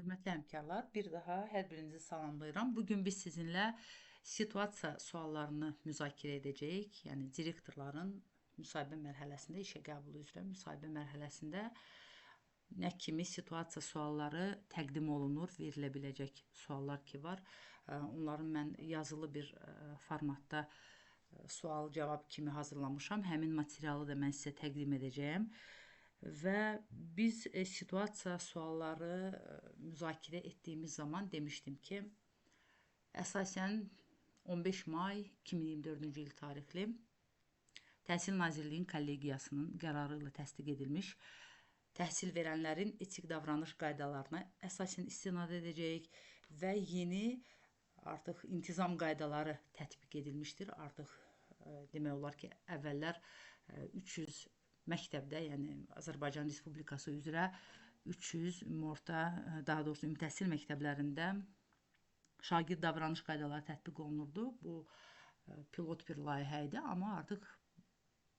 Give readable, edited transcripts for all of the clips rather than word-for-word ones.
Hörmətli həmkarlar, bir daha hər birinizi salamlayıram. Bugün biz sizinlə situasiya suallarını müzakirə edəcəyik. Yəni direktorların müsahibə mərhələsində, işə qəbulu üzrə müsahibə mərhələsində nə kimi situasiya sualları təqdim olunur, verilə biləcək suallar ki var. Onların mən yazılı bir formatda sual-cavab kimi hazırlamışam. Həmin materialı da mən sizə təqdim edəcəyəm. Və biz situasiya sualları müzakirə etdiyimiz zaman demişdim ki, əsasən 15 may 2024-cü il tarixli Təhsil Nazirliyinin kollegiyasının qərarı ilə təsdiq edilmiş təhsil verənlərin etik davranış qaydalarına əsasən istinad edəcəyik və yeni artıq intizam qaydaları tətbiq edilmişdir. Artıq demək olar ki, əvvəllər 300 məktəbdə, yəni Azərbaycan Respublikası üzrə 300 ümumorta, daha doğrusu ümumi təhsil məktəblərində şagird davranış qaydaları tətbiq olunurdu. Bu pilot bir layihə idi, amma artıq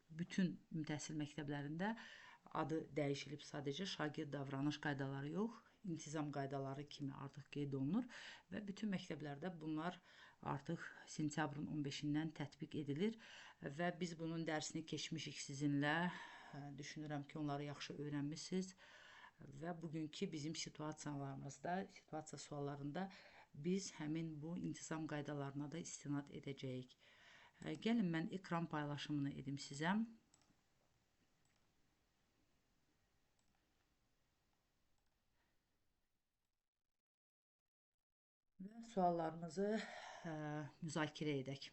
bütün ümumi təhsil məktəblərində adı dəyişilib, sadəcə şagird davranış qaydaları yox, intizam qaydaları kimi artıq qeyd olunur və bütün məktəblərdə bunlar artıq sentyabrın 15-dən tətbiq edilir və biz bunun dərsini keçmişik sizinlə. Düşünürəm ki, onları yaxşı öyrənmişsiniz və bugünkü bizim situasiyalarımızda, situasiya suallarında biz həmin bu intizam qaydalarına da istinad edəcəyik. Gəlin, mən ekran paylaşımını edim sizə. Və suallarımızı müzakirə edək.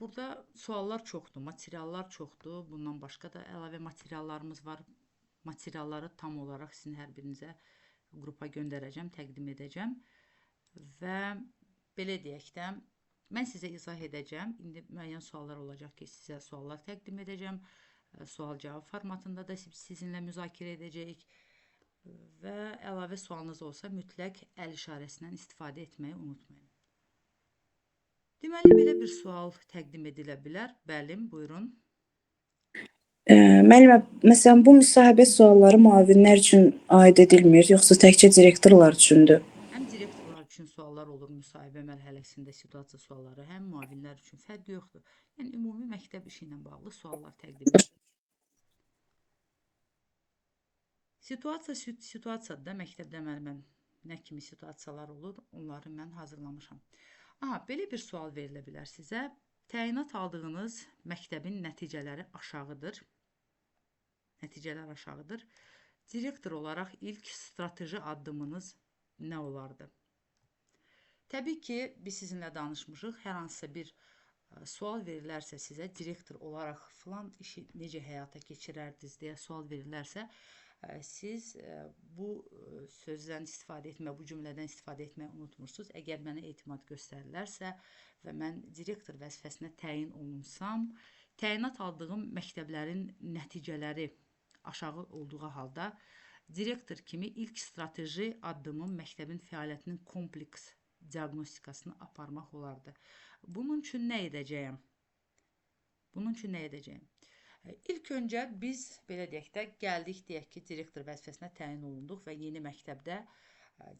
Burada suallar çoxdur, materiallar çoxdur. Bundan başqa da əlavə materiallarımız var. Materialları tam olaraq sizin hər birinizə qrupa göndərəcəm, təqdim edəcəm. Və belə deyək də, mən sizə izah edəcəm. İndi müəyyən suallar olacaq ki, sizə suallar təqdim edəcəm. Sual-cavab formatında da sizinlə müzakirə edəcəyik. Və əlavə sualınız olsa mütləq əl işarəsindən istifadə etməyi unutmayın. Deməli, belə bir sual təqdim edilə bilər. Bəli, buyurun. Müəllimə, məsələn, bu müsahibə sualları müavinlər üçün aid edilmir, yoxsa təkcə direktorlar üçündür? Həm direktorlar üçün suallar olur müsahibə mərhələsində, situasiya sualları, həm müavinlər üçün fərqi yoxdur. Yəni, ümumi məktəb işi ilə bağlı suallar təqdim edilir. Situasiya situasiyada məktəbdə mən nə kimi situasiyalar olur, onları mən hazırlamışam. Aha, belə bir sual verilə bilər sizə. Təyinat aldığınız məktəbin nəticələri aşağıdır. Nəticələr aşağıdır. Direktor olaraq ilk strateji addımınız nə olardı? Təbii ki, biz sizinlə danışmışıq. Hər hansısa bir sual verilərsə sizə, direktor olaraq filan işi necə həyata keçirərdiniz deyə sual verilərsə, siz bu sözdən istifadə etmə, bu cümlədən istifadə etməyi unutmursunuz. Əgər mənə etimad göstərilərsə və mən direktor vəzifəsinə təyin olunsam, təyinat aldığım məktəblərin nəticələri aşağı olduğu halda direktor kimi ilk strateji addımım məktəbin fəaliyyətinin kompleks diaqnostikasını aparmaq olardı. Bunun üçün nə edəcəyəm? Bunun üçün nə edəcəyəm? İlk öncə biz, belə deyək də, gəldik, deyək ki, direktor vəzifəsinə təyin olunduq və yeni məktəbdə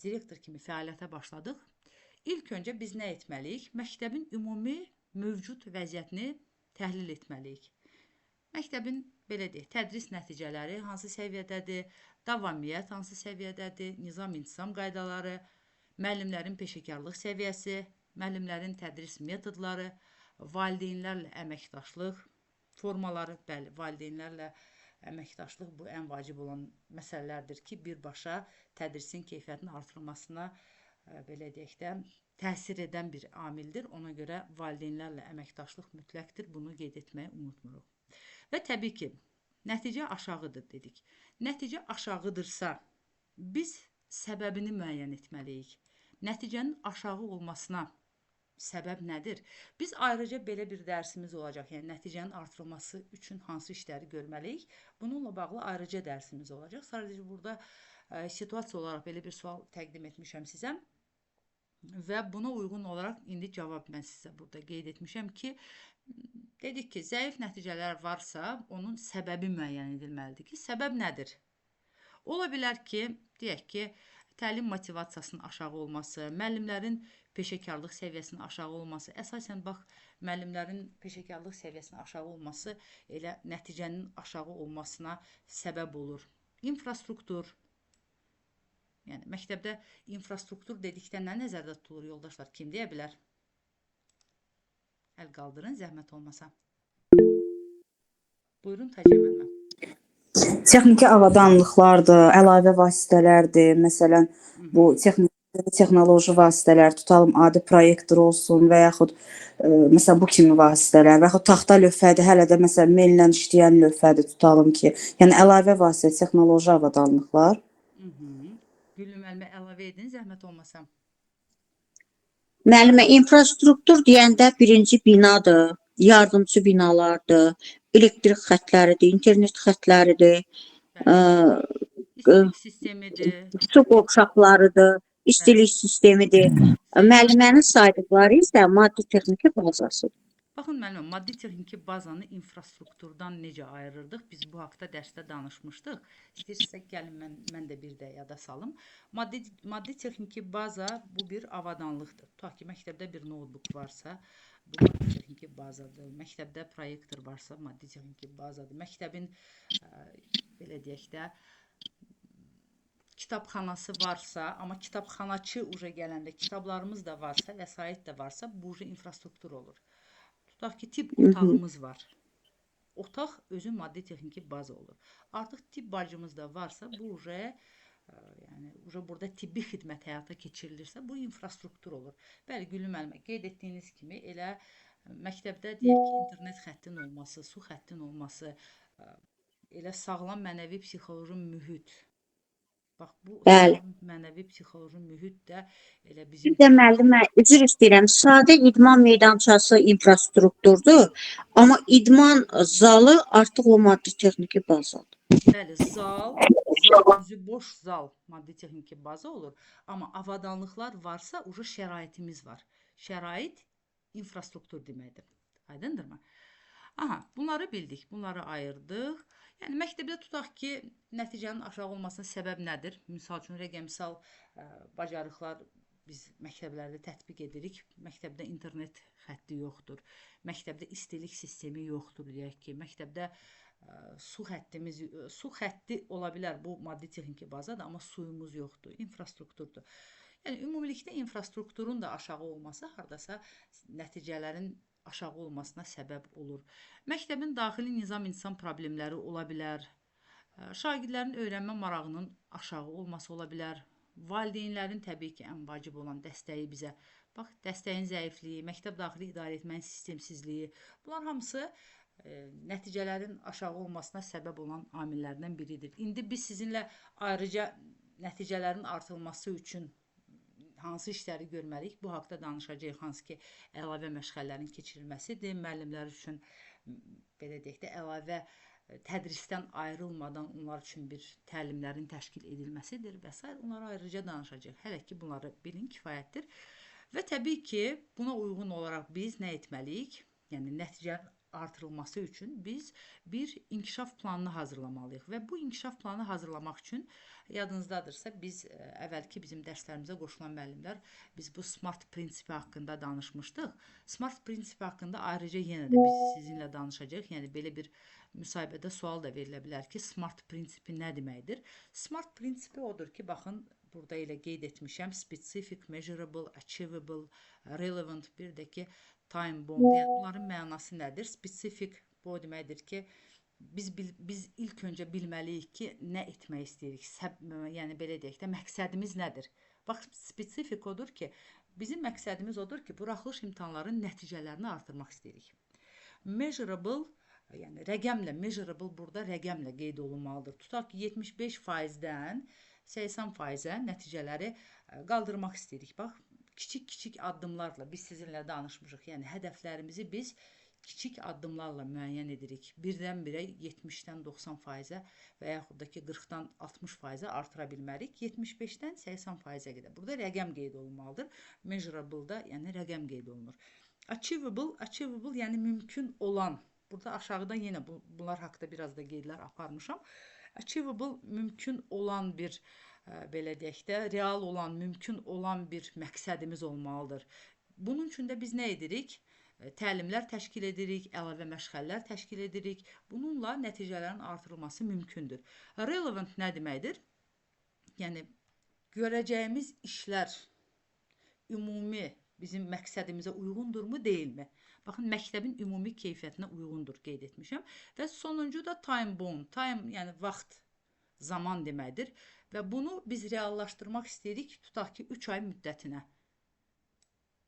direktor kimi fəaliyyətə başladıq. İlk öncə biz nə etməliyik? Məktəbin ümumi mövcud vəziyyətini təhlil etməliyik. Məktəbin, belə deyək, tədris nəticələri hansı səviyyədədir, davamiyyət hansı səviyyədədir, nizam-intizam qaydaları, müəllimlərin peşəkarlıq səviyyəsi, müəllimlərin tədris metodları, valideynlərlə əməkdaşlıq formaları, bəli, valideynlərlə əməkdaşlıq bu ən vacib olan məsələlərdir ki, birbaşa tədrisin keyfiyyətinin artırılmasına, belə deyək də, təsir edən bir amildir. Ona görə valideynlərlə əməkdaşlıq mütləqdir, bunu qeyd etməyi unutmuruq. Və təbii ki, nəticə aşağıdır dedik. Nəticə aşağıdırsa, biz səbəbini müəyyən etməliyik. Nəticənin aşağı olmasına səbəb nədir? Biz ayrıca belə bir dərsimiz olacaq. Yəni, nəticənin artırılması üçün hansı işləri görməliyik? Bununla bağlı ayrıca dərsimiz olacaq. Sadəcə burada situasiya olaraq belə bir sual təqdim etmişəm sizə. Və buna uyğun olaraq indi cavab mən sizə burada qeyd etmişəm ki, dedik ki, zəif nəticələr varsa, onun səbəbi müəyyən edilməlidir ki, səbəb nədir? Ola bilər ki, deyək ki, təlim motivasiyasının aşağı olması, müəllimlərin peşəkarlıq səviyyəsinin aşağı olması, əsasən bax, müəllimlərin peşəkarlıq səviyyəsinin aşağı olması elə nəticənin aşağı olmasına səbəb olur. İnfrastruktur, yəni məktəbdə infrastruktur dedikdə nə nəzərdə tutulur yoldaşlar? Kim deyə bilər? Əl qaldırın, zəhmət olmasa. Buyurun Taciyə müəllimə. Texniki avadanlıqlardır, əlavə vasitələrdir. Məsələn, bu texnoloji vasitələr, tutalım adi proyektor olsun və yaxud məsələn bu kimi vasitələr və yaxud taxta lövhədir, hələ də məsələn mellə işləyən lövhədir tutalım ki. Yəni əlavə vasitə, texnoloji avadanlıqlar. Güllü müəllimə əlavə edin, zəhmət olmasa. Müəllimə, infrastruktur deyəndə birinci binadır, yardımçı binalardır, elektrik xətləridir, internet xətləridir, İstilik sistemidir, su qovşaqlarıdır, istilik sistemidir. Müəllimənin saydıqları isə maddi texniki bazasıdır. Baxın müəllimə, maddi texniki bazanı infrastrukturdan necə ayırırdıq? Biz bu haqda dərsdə danışmışdıq. İstəyirsinizsə gəlin mən də bir də yada salım. Maddi texniki baza bu bir avadanlıqdır. Tutaq ki, məktəbdə bir notebook varsa, bu maddi texniki bazadır. Məktəbdə proyektor varsa, maddi texniki bazadır. Məktəbin belə deyək də kitabxanası varsa, amma kitabxanaçı uca gələndə kitablarımız da varsa, vəsait də varsa, bu uca infrastruktur olur. Tutaq ki, tibb otağımız var. Otaq özü maddi texniki baza olur. Artıq tibb bacımız da varsa, bu uca, yəni uca burada tibbi xidmət həyata keçirilirsə, bu infrastruktur olur. Bəli, Güllü müəllimə, qeyd etdiyiniz kimi elə məktəbdə deyək ki, internet xəttinin olması, su xəttinin olması, elə sağlam mənəvi psixoloji mühit. Bax, bu sağlam mənəvi psixoloji mühit də elə bizim... Bir də müəllimə, üzr istəyirəm, sadə idman meydançası infrastrukturdur, amma idman zalı artıq o maddi texniki bazadır. Bəli, zal özü boş zal maddi texniki baza olur, amma avadanlıqlar varsa, uca şəraitimiz var. Şərait infrastruktur deməkdir. Aydındırmı? Aha, bunları bildik, bunları ayırdıq. Yəni, məktəbdə tutaq ki, nəticənin aşağı olmasına səbəb nədir? Misal üçün, rəqəmsal bacarıqlar biz məktəblərdə tətbiq edirik. Məktəbdə internet xətti yoxdur. Məktəbdə istilik sistemi yoxdur, deyək ki. Məktəbdə su xəttimiz, su xətti ola bilər, bu maddi texniki bazadır, amma suyumuz yoxdur, infrastrukturdur. Yəni, ümumilikdə infrastrukturun da aşağı olması hardasa nəticələrin aşağı olmasına səbəb olur. Məktəbin daxili nizam-intizam problemləri ola bilər. Şagirdlərin öyrənmə marağının aşağı olması ola bilər. Valideynlərin təbii ki, ən vacib olan dəstəyi bizə. Bax, dəstəyin zəifliyi, məktəb daxili idarə etmənin sistemsizliyi. Bunlar hamısı nəticələrin aşağı olmasına səbəb olan amillərdən biridir. İndi biz sizinlə ayrıca nəticələrin artırılması üçün hansı işləri görməliyik? Bu haqda danışacağıq, hansı ki, əlavə məşğələlərin keçirilməsidir. Müəllimlər üçün, belə deyək də, əlavə tədrisdən ayrılmadan onlar üçün bir təlimlərin təşkil edilməsidir və s. Onlara ayrıca danışacağıq. Hələ ki, bunları bilin, kifayətdir. Və təbii ki, buna uyğun olaraq biz nə etməliyik? Yəni, nəticənin artırılması üçün biz bir inkişaf planını hazırlamalıyıq və bu inkişaf planı hazırlamaq üçün yadınızdadırsa, biz əvvəlki bizim dərslərimizə qoşulan müəllimlər biz bu SMART prinsipi haqqında danışmışdıq. SMART prinsipi haqqında ayrıca yenə də biz sizinlə danışacağıq. Yəni, belə bir müsahibədə sual da verilə bilər ki, SMART prinsipi nə deməkdir? SMART prinsipi odur ki, baxın, burada elə qeyd etmişəm, specific, measurable, achievable, relevant, bir də ki, time bound. Yəni, bunların mənası nədir? Specific bu o deməkdir ki, biz ilk öncə bilməliyik ki, nə etmək istəyirik. Yəni, belə deyək də, məqsədimiz nədir? Bax, spesifik odur ki, bizim məqsədimiz odur ki, buraxılış imtahanlarının nəticələrini artırmaq istəyirik. Measurable, yəni rəqəmlə, measurable burada rəqəmlə qeyd olunmalıdır. Tutaq ki, 75%-dən 80%-ə nəticələri qaldırmaq istəyirik. Bax, kiçik-kiçik addımlarla biz sizinlə danışmışıq. Yəni, hədəflərimizi biz kiçik addımlarla müəyyən edirik. Birdən-birə 70-dən 90%-ə və yaxud da ki, 40-dan 60%-ə artıra bilmərik. 75-dən 80%-ə qədər. Burada rəqəm qeyd olunmalıdır. Measurable-da, yəni rəqəm qeyd olunur. Achievable, achievable, yəni mümkün olan. Burada aşağıda yenə bunlar haqqında biraz da qeydlər aparmışam. Achievable mümkün olan bir, belə deyək də, real olan, mümkün olan bir məqsədimiz olmalıdır. Bunun üçün də biz nə edirik? Təlimlər təşkil edirik, əlavə məşğələlər təşkil edirik. Bununla nəticələrin artırılması mümkündür. Relevant nə deməkdir? Yəni, görəcəyimiz işlər ümumi bizim məqsədimizə uyğundurmu, deyilmi? Baxın, məktəbin ümumi keyfiyyətinə uyğundur qeyd etmişəm. Və sonuncu da time bound. Time, yəni vaxt, zaman deməkdir. Və bunu biz reallaşdırmaq istəyirik, tutaq ki, 3 ay müddətinə.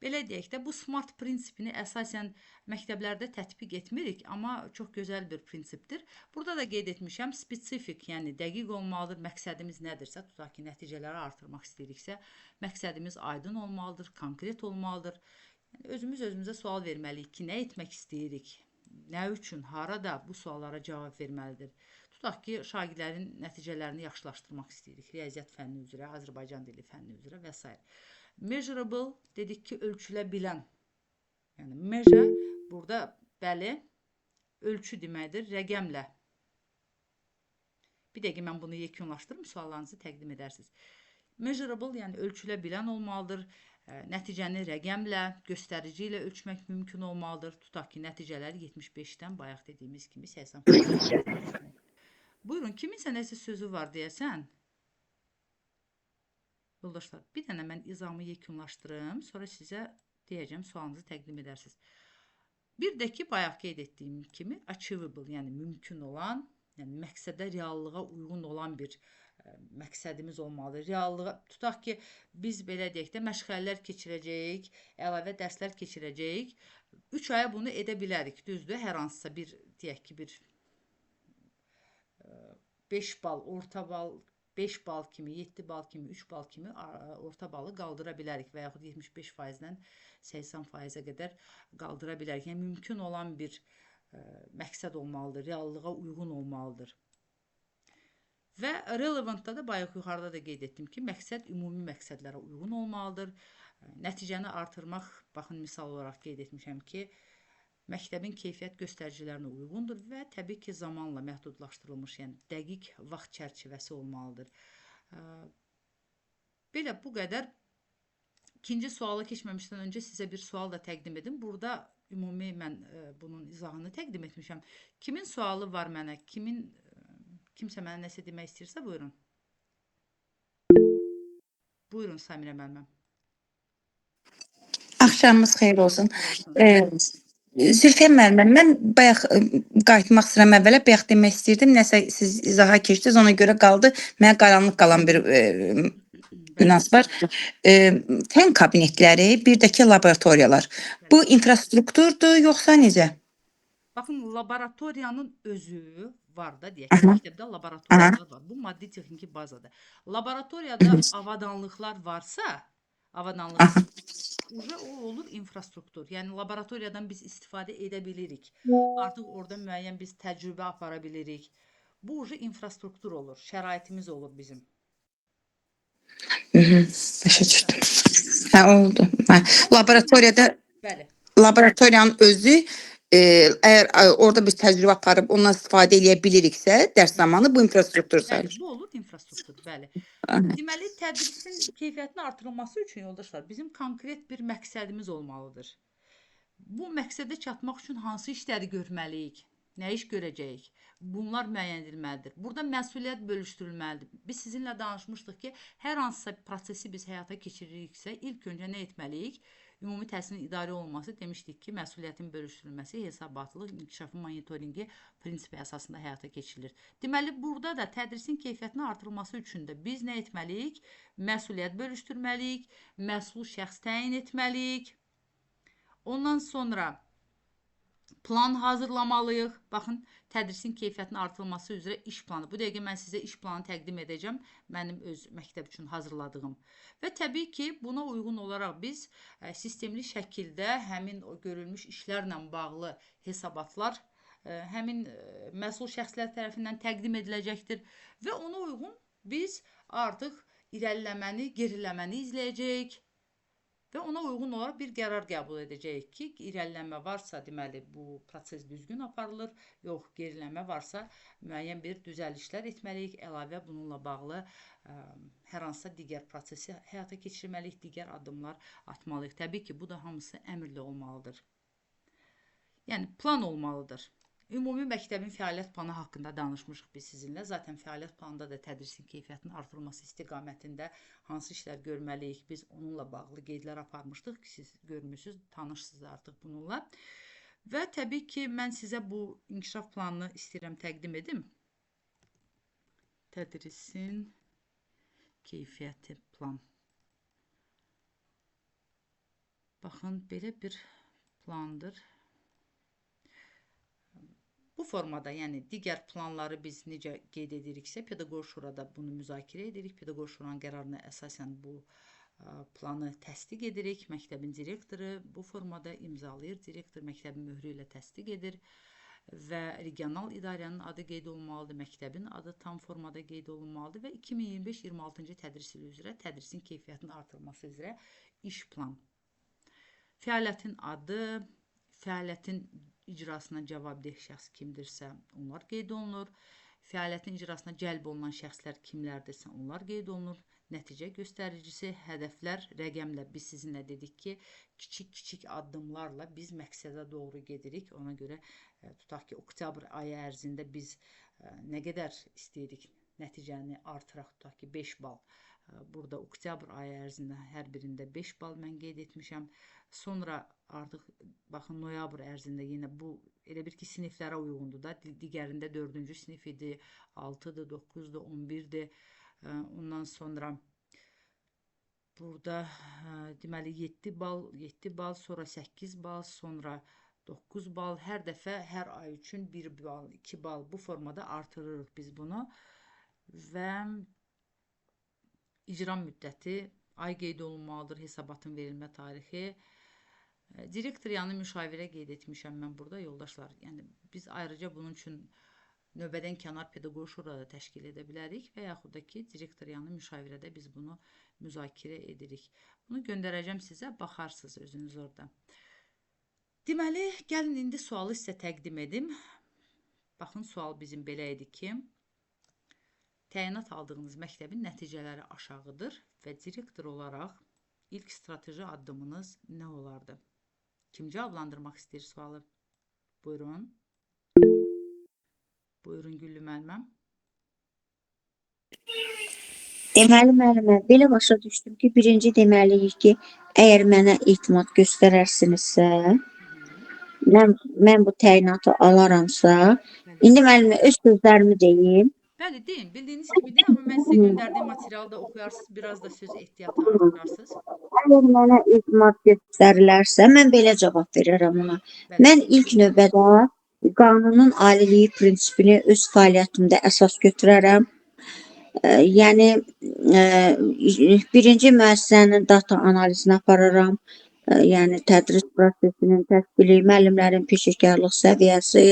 Belə deyək də, bu SMART prinsipini əsasən məktəblərdə tətbiq etmirik, amma çox gözəl bir prinsipdir. Burada da qeyd etmişəm, spesifik, yəni dəqiq olmalıdır. Məqsədimiz nədirsə, tutaq ki, nəticələri artırmaq istəyiriksə, məqsədimiz aydın olmalıdır, konkret olmalıdır. Yəni, özümüz özümüzə sual verməliyik ki, nə etmək istəyirik, nə üçün, harada bu suallara cavab verməlidir. Tutaq ki, şagirdlərin nəticələrini yaxşılaşdırmaq istəyirik, riyaziyyat fənni üzrə, Azərbaycan dili fənni üzrə və s. Measurable dedik ki, ölçülə bilən. Yəni, measure burada, bəli, ölçü deməkdir, rəqəmlə. Bir dəqiqə mən bunu yekunlaşdırım, suallarınızı təqdim edərsiniz. Measurable, yəni ölçülə bilən olmalıdır. Nəticəni rəqəmlə, göstərici ilə ölçmək mümkün olmalıdır. Tutaq ki, nəticələri 75-dən bayaq dediyimiz kimi 80%. Buyurun, kiminsə nəsə sözü var deyəsən? Yoldaşlar, bir dənə mən izahımı yekunlaşdırım, sonra sizə deyəcəm, sualınızı təqdim edərsiniz. Bir də ki, bayaq qeyd etdiyim kimi, achievable, yəni mümkün olan, yəni məqsədə, reallığa uyğun olan bir məqsədimiz olmalıdır. Reallığa, tutaq ki, biz belə deyək də, məşğələlər keçirəcəyik, əlavə dərslər keçirəcəyik. 3 aya bunu edə bilərik, düzdür? Hər hansısa bir, deyək ki, bir 5 bal, orta bal, 5 bal kimi, 7 bal kimi, 3 bal kimi orta balı qaldıra bilərik və yaxud 75%-dən 80%-ə qədər qaldıra bilərik. Yəni, mümkün olan bir məqsəd olmalıdır, reallığa uyğun olmalıdır. Və relevantda da bayaq yuxarıda da qeyd etdim ki, məqsəd ümumi məqsədlərə uyğun olmalıdır. Nəticəni artırmaq, baxın, misal olaraq qeyd etmişəm ki, məktəbin keyfiyyət göstəricilərinə uyğundur və təbii ki, zamanla məhdudlaşdırılmış, yəni dəqiq vaxt çərçivəsi olmalıdır. Belə, bu qədər. İkinci suala keçməmişdən öncə sizə bir sual da təqdim edim. Burada ümumi mən bunun izahını təqdim etmişəm. Kimin sualı var mənə? Kimsə mənə nəsə demək istəyirsə, buyurun. Buyurun, Samirə müəlliməm. Axşamınız xeyir olsun. Zülfiyə müəllimə, mən bayaq qayıtmaq istəyirəm əvvələ, bayaq demək istəyirdim, nəsə siz izaha keçdiniz, ona görə qaldı, mənə qaranlıq qalan bir nüans var. Fən kabinetləri, bir də ki, laboratoriyalar. Bu infrastrukturdur, yoxsa necə? Baxın, laboratoriyanın özü var da, deyək ki, məktəbdə laboratoriyalar var. Bu maddi texniki bazadır. Laboratoriyada avadanlıqlar varsa, avadanlıq uca o olur infrastruktur. Yəni, laboratoriyadan biz istifadə edə bilirik. Artıq orada müəyyən biz təcrübə apara bilirik. Bu uca infrastruktur olur, şəraitimiz olur bizim. Başa düşdüm. Hə, oldu. Hə. Laboratoriyada Bəli. Laboratoriyanın özü əgər orada biz təcrübə aparıb ondan istifadə eləyə biliriksə, dərs zamanı bu infrastruktur sayılır. Bəli, bu olur infrastruktur, bəli. Deməli, tədrisin keyfiyyətinin artırılması üçün yoldaşlar, bizim konkret bir məqsədimiz olmalıdır. Bu məqsədə çatmaq üçün hansı işləri görməliyik? Nə iş görəcəyik? Bunlar müəyyən edilməlidir. Burada məsuliyyət bölüşdürülməlidir. Biz sizinlə danışmışdıq ki, hər hansısa prosesi biz həyata keçiririksə, ilk öncə nə etməliyik? Ümumi təhsilin idarə olunması demişdik ki, məsuliyyətin bölüşdürülməsi, hesabatlıq, inkişafın monitorinqi prinsipi əsasında həyata keçirilir. Deməli, burada da tədrisin keyfiyyətinin artırılması üçün də biz nə etməliyik? Məsuliyyət bölüşdürməliyik, məsul şəxs təyin etməliyik. Ondan sonra plan hazırlamalıyıq. Baxın, tədrisin keyfiyyətinin artırılması üzrə iş planı. Bu dəqiqə mən sizə iş planı təqdim edəcəm. Mənim öz məktəb üçün hazırladığım. Və təbii ki, buna uyğun olaraq biz sistemli şəkildə həmin o görülmüş işlərlə bağlı hesabatlar həmin məsul şəxslər tərəfindən təqdim ediləcəkdir. Və ona uyğun biz artıq irəliləməni, geriləməni izləyəcəyik. Və ona uyğun olaraq bir qərar qəbul edəcəyik ki, irəlilənmə varsa, deməli bu proses düzgün aparılır, yox, gerilənmə varsa, müəyyən bir düzəlişlər etməliyik, əlavə bununla bağlı hər hansısa digər prosesi həyata keçirməliyik, digər addımlar atmalıyıq. Təbii ki, bu da hamısı əmrli olmalıdır. Yəni plan olmalıdır. Ümumi məktəbin fəaliyyət planı haqqında danışmışıq biz sizinlə. Zaten fəaliyyət planında da tədrisin keyfiyyətinin artırılması istiqamətində hansı işlər görməliyik, biz onunla bağlı qeydlər aparmışdıq ki, siz görmüsünüz, tanışsınız artıq bununla. Və təbii ki, mən sizə bu inkişaf planını istəyirəm təqdim edim. Tədrisin keyfiyyəti plan. Baxın, belə bir plandır. Bu formada, yəni digər planları biz necə qeyd ediriksə, Pedaqoji Şurada bunu müzakirə edirik. Pedaqoji Şuranın qərarına əsasən bu planı təsdiq edirik. Məktəbin direktoru bu formada imzalayır. Direktor məktəbin möhrü ilə təsdiq edir və regional idarənin adı qeyd olunmalıdır, məktəbin adı tam formada qeyd olunmalıdır və 2025-26-cı tədris ili üzrə tədrisin keyfiyyətinin artırılması üzrə iş plan. Fəaliyyətin adı, fəaliyyətin icrasına cavabdeh şəxs kimdirsə, onlar qeyd olunur. Fəaliyyətin icrasına cəlb olunan şəxslər kimlərdirsə, onlar qeyd olunur. Nəticə göstəricisi, hədəflər rəqəmlə biz sizinlə dedik ki, kiçik-kiçik addımlarla biz məqsədə doğru gedirik. Ona görə tutaq ki, oktyabr ayı ərzində biz nə qədər istəyirik nəticəni artıraq, tutaq ki, 5 bal. Burada oktyabr ayı ərzində hər birində 5 bal mən qeyd etmişəm. Sonra artıq baxın noyabr ərzində yenə bu elə bir ki siniflərə uyğundur da. Digərində 4-cü sinif idi, 6-dır, 9-dur, 11-dir. Ondan sonra burada deməli 7 bal, 7 bal, sonra 8 bal, sonra 9 bal. Hər dəfə hər ay üçün 1 bal, 2 bal bu formada artırırıq biz bunu. Və icra müddəti ay qeyd olunmalıdır, hesabatın verilmə tarixi. Direktor yanı müşavirə qeyd etmişəm mən burada yoldaşlar. Yəni biz ayrıca bunun üçün növbədən kənar pedaqoji şura da təşkil edə bilərik və yaxud da ki, direktor yanı müşavirədə biz bunu müzakirə edirik. Bunu göndərəcəm sizə, baxarsınız özünüz orada. Deməli, gəlin indi sualı sizə təqdim edim. Baxın, sual bizim belə idi ki, təyinat aldığınız məktəbin nəticələri aşağıdır və direktor olaraq ilk strateji addımınız nə olardı? Kim cavablandırmaq istəyir sualı? Buyurun. Buyurun Güllü müəlliməm. Deməli müəllimə, belə başa düşdüm ki, birinci deməliyik ki, əgər mənə etimad göstərərsinizsə, mən bu təyinatı alaramsa, indi müəllimə öz sözlərimi deyim. Bəli, deyin. Bildiyiniz kimi deyin, amma mən sizə göndərdiyim materialı da oxuyarsınız, biraz da söz ehtiyatı artırarsınız. Əgər mənə etimad göstərilərsə, mən belə cavab verərəm ona. Bəli. Mən ilk növbədə qanunun aliliyi prinsipini öz fəaliyyətimdə əsas götürərəm. Yəni birinci müəssisənin data analizini apararam. Yəni tədris prosesinin təşkili, müəllimlərin peşəkarlıq səviyyəsi,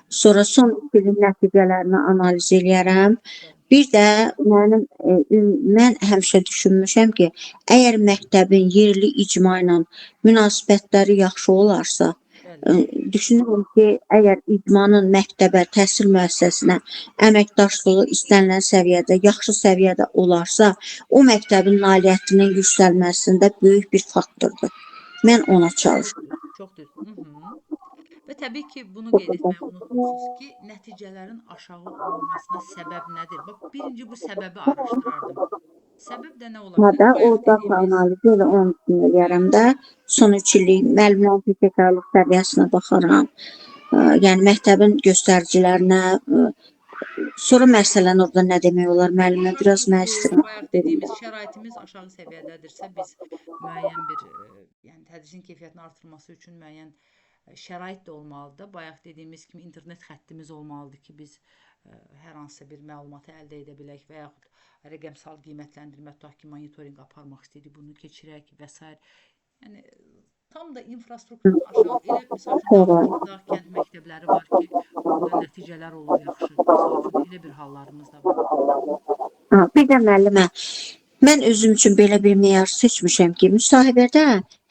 sonra son ilin nəticələrini analiz eləyərəm. Bir də mənim mən həmişə düşünmüşəm ki, əgər məktəbin yerli icma ilə münasibətləri yaxşı olarsa, düşünürəm ki, əgər icmanın məktəbə, təhsil müəssisəsinə əməkdaşlığı istənilən səviyyədə, yaxşı səviyyədə olarsa, o məktəbin nailiyyətinin yüksəlməsində böyük bir faktordur. Mən ona çalışıram. Çox düz. Və təbii ki, bunu qeyd etməyi unutmursunuz ki, nəticələrin aşağı olmasına səbəb nədir? Bax, birinci bu səbəbi araşdırardım. Səbəb də nə ola bilər? Da, o data analizi elə onun üçün eləyərəm də. Son 3 illik müəllimlərin peşəkarlıq səviyyəsinə baxaram. Yəni məktəbin göstəricilərinə, sonra məsələn orada nə demək olar müəllimə biraz mən istəyirəm. Bayaq dediyimiz şəraitimiz aşağı səviyyədədirsə biz müəyyən bir yəni tədrisin keyfiyyətinin artırılması üçün müəyyən şərait də olmalıdır. Bayaq dediyimiz kimi internet xəttimiz olmalıdır ki, biz hər hansısa bir məlumatı əldə edə bilək və yaxud rəqəmsal qiymətləndirmə, tutaq ki, monitorinq aparmaq istəyirik, bunu keçirək və s. Yəni tam da infrastruktur aşağı elə misal üçün dağ kənd məktəbləri var ki, orada nəticələr olur yaxşı. Misal üçün elə bir hallarımız da var. Ha, bir də müəllimə, Mən özüm üçün belə bir meyar seçmişəm ki, müsahibədə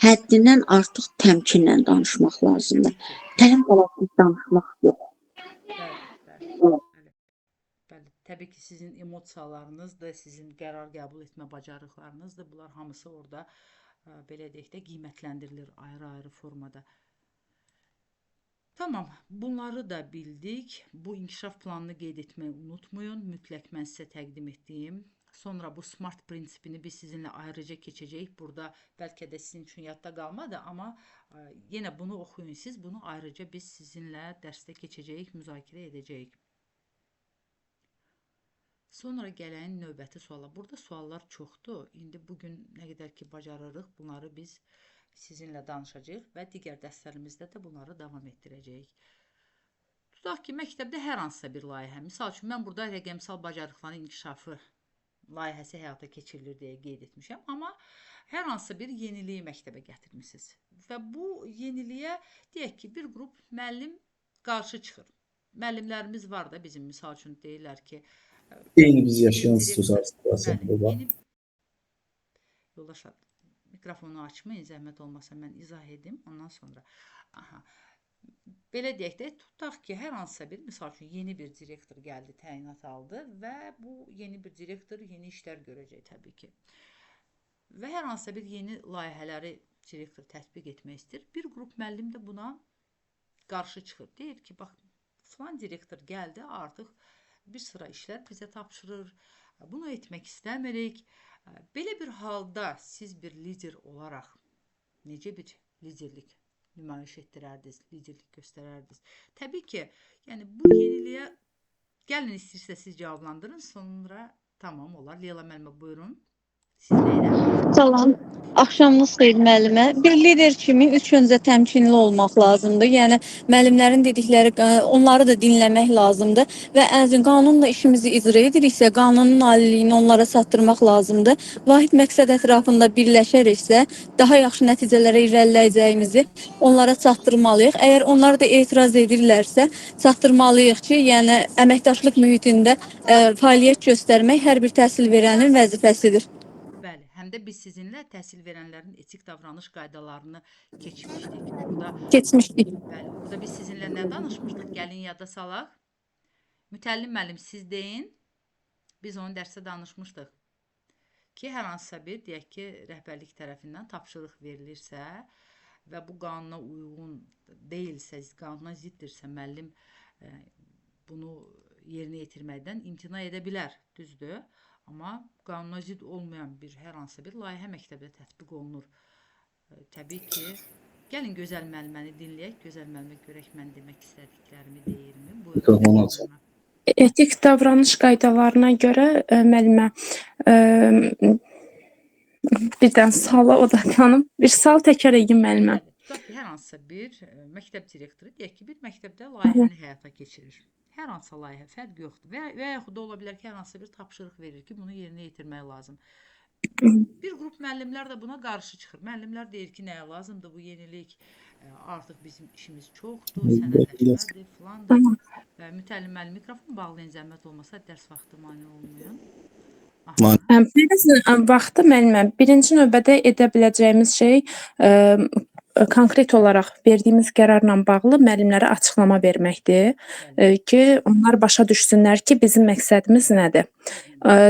həddindən artıq təmkinlə danışmaq lazımdır. Təbii ki. Tələm-tələsik danışmaq yox. Bəli, bəli, bəli. Bəli, təbii ki, sizin emosiyalarınız da, sizin qərar qəbul etmə bacarıqlarınız da, bunlar hamısı orada belə deyək də qiymətləndirilir ayrı-ayrı formada. Tamam, bunları da bildik. Bu inkişaf planını qeyd etməyi unutmayın. Mütləq mən sizə təqdim etdiyim. Sonra bu SMART prinsipini biz sizinlə ayrıca keçəcəyik. Burada bəlkə də sizin üçün yadda qalmadı, amma yenə bunu oxuyun siz. Bunu ayrıca biz sizinlə dərsdə keçəcəyik, müzakirə edəcəyik. Sonra gələn növbəti suala. Burada suallar çoxdur. İndi bugün nə qədər ki bacarırıq, bunları biz sizinlə danışacağıq və digər dərslərimizdə də bunları davam etdirəcəyik. Tutaq ki, məktəbdə hər hansısa bir layihə. Misal üçün, mən burada rəqəmsal bacarıqların inkişafı layihəsi həyata keçirilir deyə qeyd etmişəm. Amma hər hansısa bir yeniliyi məktəbə gətirmisiniz. Və bu yeniliyə deyək ki, bir qrup müəllim qarşı çıxır. Müəllimlərimiz var da bizim, misal üçün deyirlər ki, Eyni biz yaşayan direktor, situasiya bəli, bu. yeni yoldaşlar, mikrofonu açmayın, zəhmət olmasa mən izah edim, ondan sonra. Aha. Belə deyək də, tutaq ki, hər hansısa bir, misal üçün, yeni bir direktor gəldi, təyinat aldı və bu yeni bir direktor yeni işlər görəcək təbii ki. Və hər hansısa bir yeni layihələri direktor tətbiq etmək istəyir. Bir qrup müəllim də buna qarşı çıxır. Deyir ki, bax, filan direktor gəldi, artıq bir sıra işlər bizə tapşırır. Bunu etmək istəmirik. Belə bir halda siz bir lider olaraq necə bir liderlik nümayiş etdirərdiniz, liderlik göstərərdiniz? Təbii ki, yəni bu yeniliyə gəlin istəyirsə siz cavablandırın, sonra tamam olar. Leyla müəllimə buyurun. Sizdəyəm. Salam. Axşamınız xeyir müəllimə. Bir lider kimi ilk öncə təmkinli olmaq lazımdır. Yəni müəllimlərin dedikləri, onları da dinləmək lazımdır və ən qanunla işimizi icra ediriksə, qanunun aliliyini onlara çatdırmaq lazımdır. Vahid məqsəd ətrafında birləşəriksə, daha yaxşı nəticələrə irəliləyəcəyimizi onlara çatdırmalıyıq. Əgər onlar da etiraz edirlərsə, çatdırmalıyıq ki, yəni əməkdaşlıq mühitində fəaliyyət göstərmək hər bir təhsil verənin vəzifəsidir. Bəli, həm də biz sizinlə təhsil verənlərin etik davranış qaydalarını keçmişdik. Burada Keçmişdik. Bəli, burada biz sizinlə nə danışmışdıq? Gəlin yada salaq. Mütəllim müəllim, siz deyin. Biz onu dərsdə danışmışdıq. Ki, hər hansısa bir, deyək ki, rəhbərlik tərəfindən tapşırıq verilirsə və bu qanuna uyğun deyilsə, qanuna ziddirsə, müəllim bunu yerinə yetirməkdən imtina edə bilər, düzdür? Amma qanuna zidd olmayan bir hər hansısa bir layihə məktəbdə tətbiq olunur. Təbii ki, gəlin Gözəl müəlliməni dinləyək. Gözəl müəllimə görək mən demək istədiklərimi deyirmi? Buyurun Mikrofonu Gözəl açın. müəllimə. Etik davranış qaydalarına görə müəllimə birdən suala odaqlanım. Bir sual təkrar edin müəllimə. Bəli, tutaq ki, hər hansısa bir məktəb direktoru deyək ki, bir məktəbdə layihəni həyata keçirir. Hər hansısa layihə, fərqi yoxdur. Və yaxud da ola bilər ki, hər hansısa bir tapşırıq verir ki, bunu yerinə yetirmək lazım. Bir qrup müəllimlər də buna qarşı çıxır. Müəllimlər deyir ki, nəyə lazımdır bu yenilik? Artıq bizim işimiz çoxdur, sənədləşmədir, filandır. Və mütəllim müəllim mikrofon bağlayın, zəhmət olmasa dərs vaxtı mane olmayın. Aha. Bəzi vaxtı müəllimə birinci növbədə edə biləcəyimiz şey konkret olaraq verdiyimiz qərarla bağlı müəllimlərə açıqlama verməkdir ki, onlar başa düşsünlər ki, bizim məqsədimiz nədir.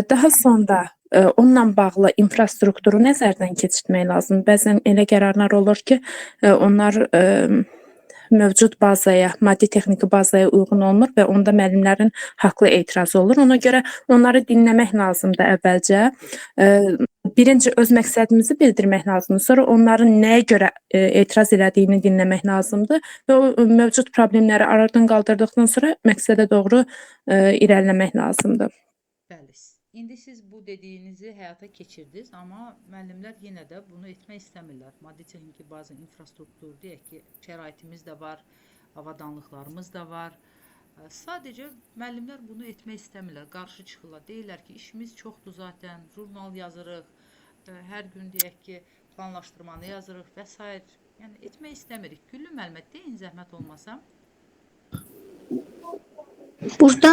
Daha sonra onunla bağlı infrastrukturu nəzərdən keçirtmək lazımdır. Bəzən elə qərarlar olur ki, onlar mövcud bazaya, maddi texniki bazaya uyğun olmur və onda müəllimlərin haqlı etirazı olur. Ona görə onları dinləmək lazımdır əvvəlcə. Birinci öz məqsədimizi bildirmək lazımdır. Sonra onların nəyə görə etiraz elədiyini dinləmək lazımdır və o mövcud problemləri aradan qaldırdıqdan sonra məqsədə doğru irəliləmək lazımdır. Bəli. İndi siz bu dediyinizi həyata keçirdiniz, amma müəllimlər yenə də bunu etmək istəmirlər. Maddi texniki baza, infrastruktur, deyək ki, şəraitimiz də var, avadanlıqlarımız da var. Sadəcə müəllimlər bunu etmək istəmirlər, qarşı çıxırlar. Deyirlər ki, işimiz çoxdur zaten, jurnal yazırıq, hər gün deyək ki, planlaşdırmanı yazırıq və s. Yəni etmək istəmirik. Güllü müəllimə deyin zəhmət olmasa. Burada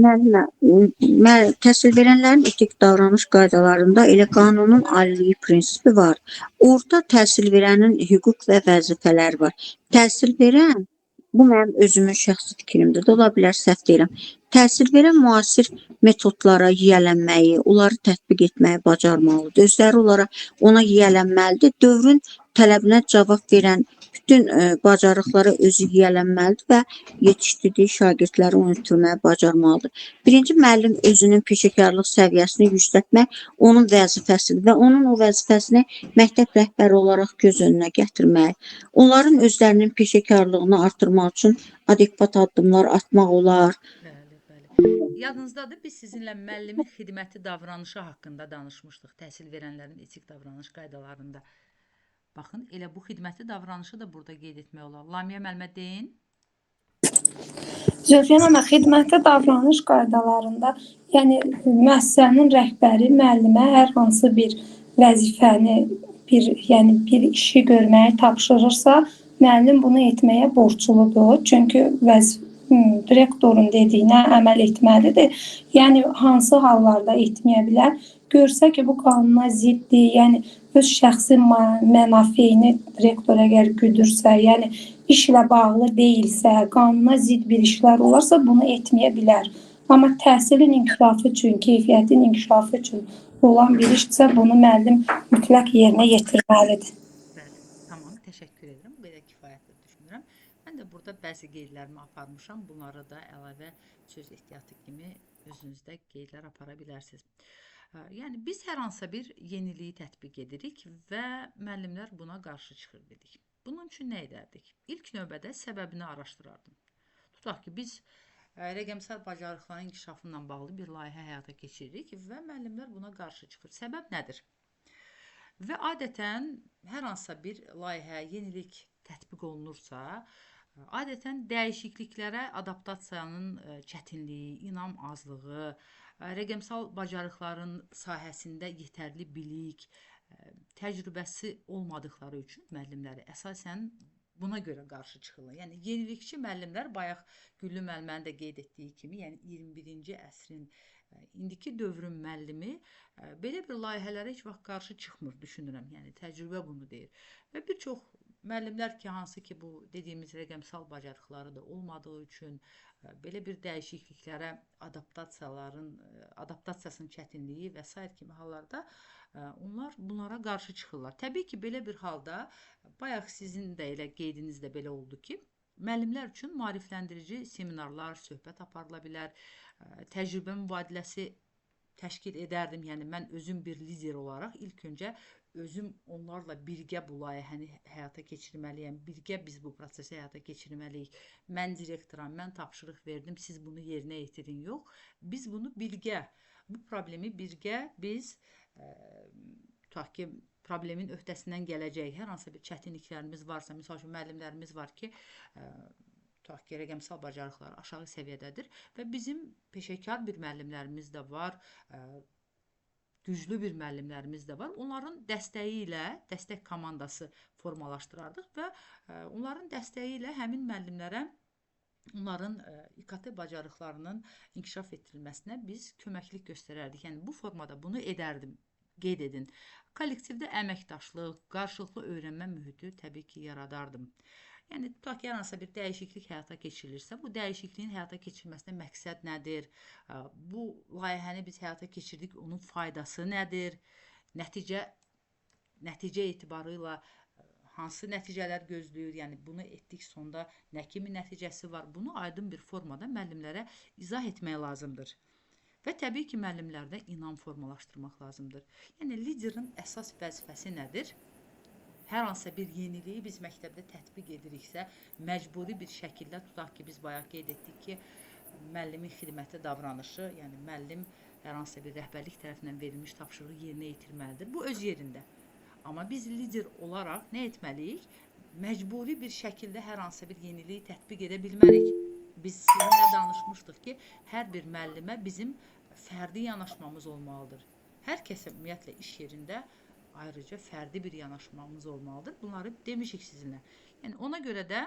müəllimə, təhsil verənlərin etik davranış qaydalarında elə qanunun aliliyi prinsipi var. Orada təhsil verənin hüquq və vəzifələri var. Təhsil verən, bu mənim özümün şəxsi fikrimdir, də, ola bilər səhv deyirəm. Təhsil verən müasir metodlara yiyələnməyi, onları tətbiq etməyi bacarmalıdır. Özləri onlara ona yiyələnməlidir. Dövrün tələbinə cavab verən bütün bacarıqlara özü yiyələnməlidir və yetişdirdiyi şagirdləri onu ötürməyi bacarmalıdır. Birinci müəllim özünün peşəkarlıq səviyyəsini yüksəltmək onun vəzifəsidir və onun o vəzifəsini məktəb rəhbəri olaraq göz önünə gətirmək, onların özlərinin peşəkarlığını artırmaq üçün adekvat addımlar atmaq olar. Bəli, bəli. Yadınızdadır, biz sizinlə müəllimin xidməti davranışı haqqında danışmışdıq, təhsil verənlərin etik davranış qaydalarında. Baxın, elə bu xidməti davranışı da burada qeyd etmək olar. Lamiyə müəllimə deyin. Zülfiyə müəllimə, xidməti davranış qaydalarında, yəni müəssisənin rəhbəri müəllimə hər hansı bir vəzifəni, yəni bir işi görməyi tapşırırsa, müəllim bunu etməyə borcludur. Çünki direktorun dediyinə əməl etməlidir. Yəni hansı hallarda etməyə bilər? Görsə ki, bu qanuna ziddir, yəni öz şəxsi mənafeyini direktor əgər güdürsə, yəni işlə bağlı deyilsə, qanuna zidd bir işlər olarsa, bunu etməyə bilər. Amma təhsilin inkişafı üçün, keyfiyyətin inkişafı üçün olan bir işdirsə, bunu müəllim mütləq yerinə yetirməlidir. Bəli, tamam, təşəkkür edirəm. Bu qədər kifayətdir düşünürəm. Mən də burada bəzi qeydlərimi aparmışam. Bunları da əlavə söz ehtiyatı kimi özünüzdə qeydlər apara bilərsiniz. Yəni biz hər hansısa bir yeniliyi tətbiq edirik və müəllimlər buna qarşı çıxır dedik. Bunun üçün nə edərdik? İlk növbədə səbəbini araşdırardım. Tutaq ki, biz rəqəmsal bacarıqların inkişafı ilə bağlı bir layihə həyata keçiririk və müəllimlər buna qarşı çıxır. Səbəb nədir? Və adətən hər hansısa bir layihə, yenilik tətbiq olunursa, adətən dəyişikliklərə adaptasiyanın çətinliyi, inam azlığı, rəqəmsal bacarıqların sahəsində yetərli bilik, təcrübəsi olmadıqları üçün müəllimləri əsasən buna görə qarşı çıxırlar. Yəni yenilikçi müəllimlər, bayaq Güllü müəllimənin də qeyd etdiyi kimi, yəni 21-ci əsrin indiki dövrün müəllimi belə bir layihələrə heç vaxt qarşı çıxmır, düşünürəm. Yəni təcrübə bunu deyir. Və bir çox müəllimlər ki, hansı ki bu dediyimiz rəqəmsal bacarıqları da olmadığı üçün belə bir dəyişikliklərə adaptasiyasının çətinliyi və sair kimi hallarda onlar bunlara qarşı çıxırlar. Təbii ki, belə bir halda bayaq sizin də elə qeydiniz də belə oldu ki, müəllimlər üçün maarifləndirici seminarlar, söhbət aparıla bilər, təcrübə mübadiləsi təşkil edərdim. Yəni mən özüm bir lider olaraq ilk öncə özüm onlarla birgə bu layihəni həyata keçirməliyəm. Birgə biz bu prosesi həyata keçirməliyik. Mən direktoram, mən tapşırıq verdim, siz bunu yerinə yetirin. Yox, biz bunu birgə, bu problemi birgə biz tutaq ki, problemin öhdəsindən gələcək hər hansısa bir çətinliklərimiz varsa, misal üçün müəllimlərimiz var ki, tutaq ki, rəqəmsal bacarıqları aşağı səviyyədədir və bizim peşəkar bir müəllimlərimiz də var, güclü bir müəllimlərimiz də var. Onların dəstəyi ilə dəstək komandası formalaşdırardıq və onların dəstəyi ilə həmin müəllimlərə onların İKT bacarıqlarının inkişaf etdirilməsinə biz köməklik göstərərdik. Yəni bu formada bunu edərdim. Qeyd edin. Kollektivdə əməkdaşlıq, qarşılıqlı öyrənmə mühiti təbii ki, yaradardım. Yəni tutaq ki, hər hansısa bir dəyişiklik həyata keçirilirsə, bu dəyişikliyin həyata keçirilməsinə məqsəd nədir? Bu layihəni biz həyata keçirdik, onun faydası nədir? Nəticə etibarı ilə hansı nəticələr gözləyir? Yəni bunu etdik, sonda nə kimi nəticəsi var? Bunu aydın bir formada müəllimlərə izah etmək lazımdır. Və təbii ki, müəllimlərdə inam formalaşdırmaq lazımdır. Yəni liderin əsas vəzifəsi nədir? Hər hansısa bir yeniliyi biz məktəbdə tətbiq ediriksə, məcburi bir şəkildə tutaq ki, biz bayaq qeyd etdik ki, müəllimin xidməti davranışı, yəni müəllim hər hansısa bir rəhbərlik tərəfindən verilmiş tapşırığı yerinə yetirməlidir. Bu öz yerində. Amma biz lider olaraq nə etməliyik? Məcburi bir şəkildə hər hansısa bir yeniliyi tətbiq edə bilmərik. Biz sizinlə danışmışdıq ki, hər bir müəllimə bizim fərdi yanaşmamız olmalıdır. Hər kəsə ümumiyyətlə iş yerində ayrıca fərdi bir yanaşmamız olmalıdır. Bunları demişik sizinlə. Yəni ona görə də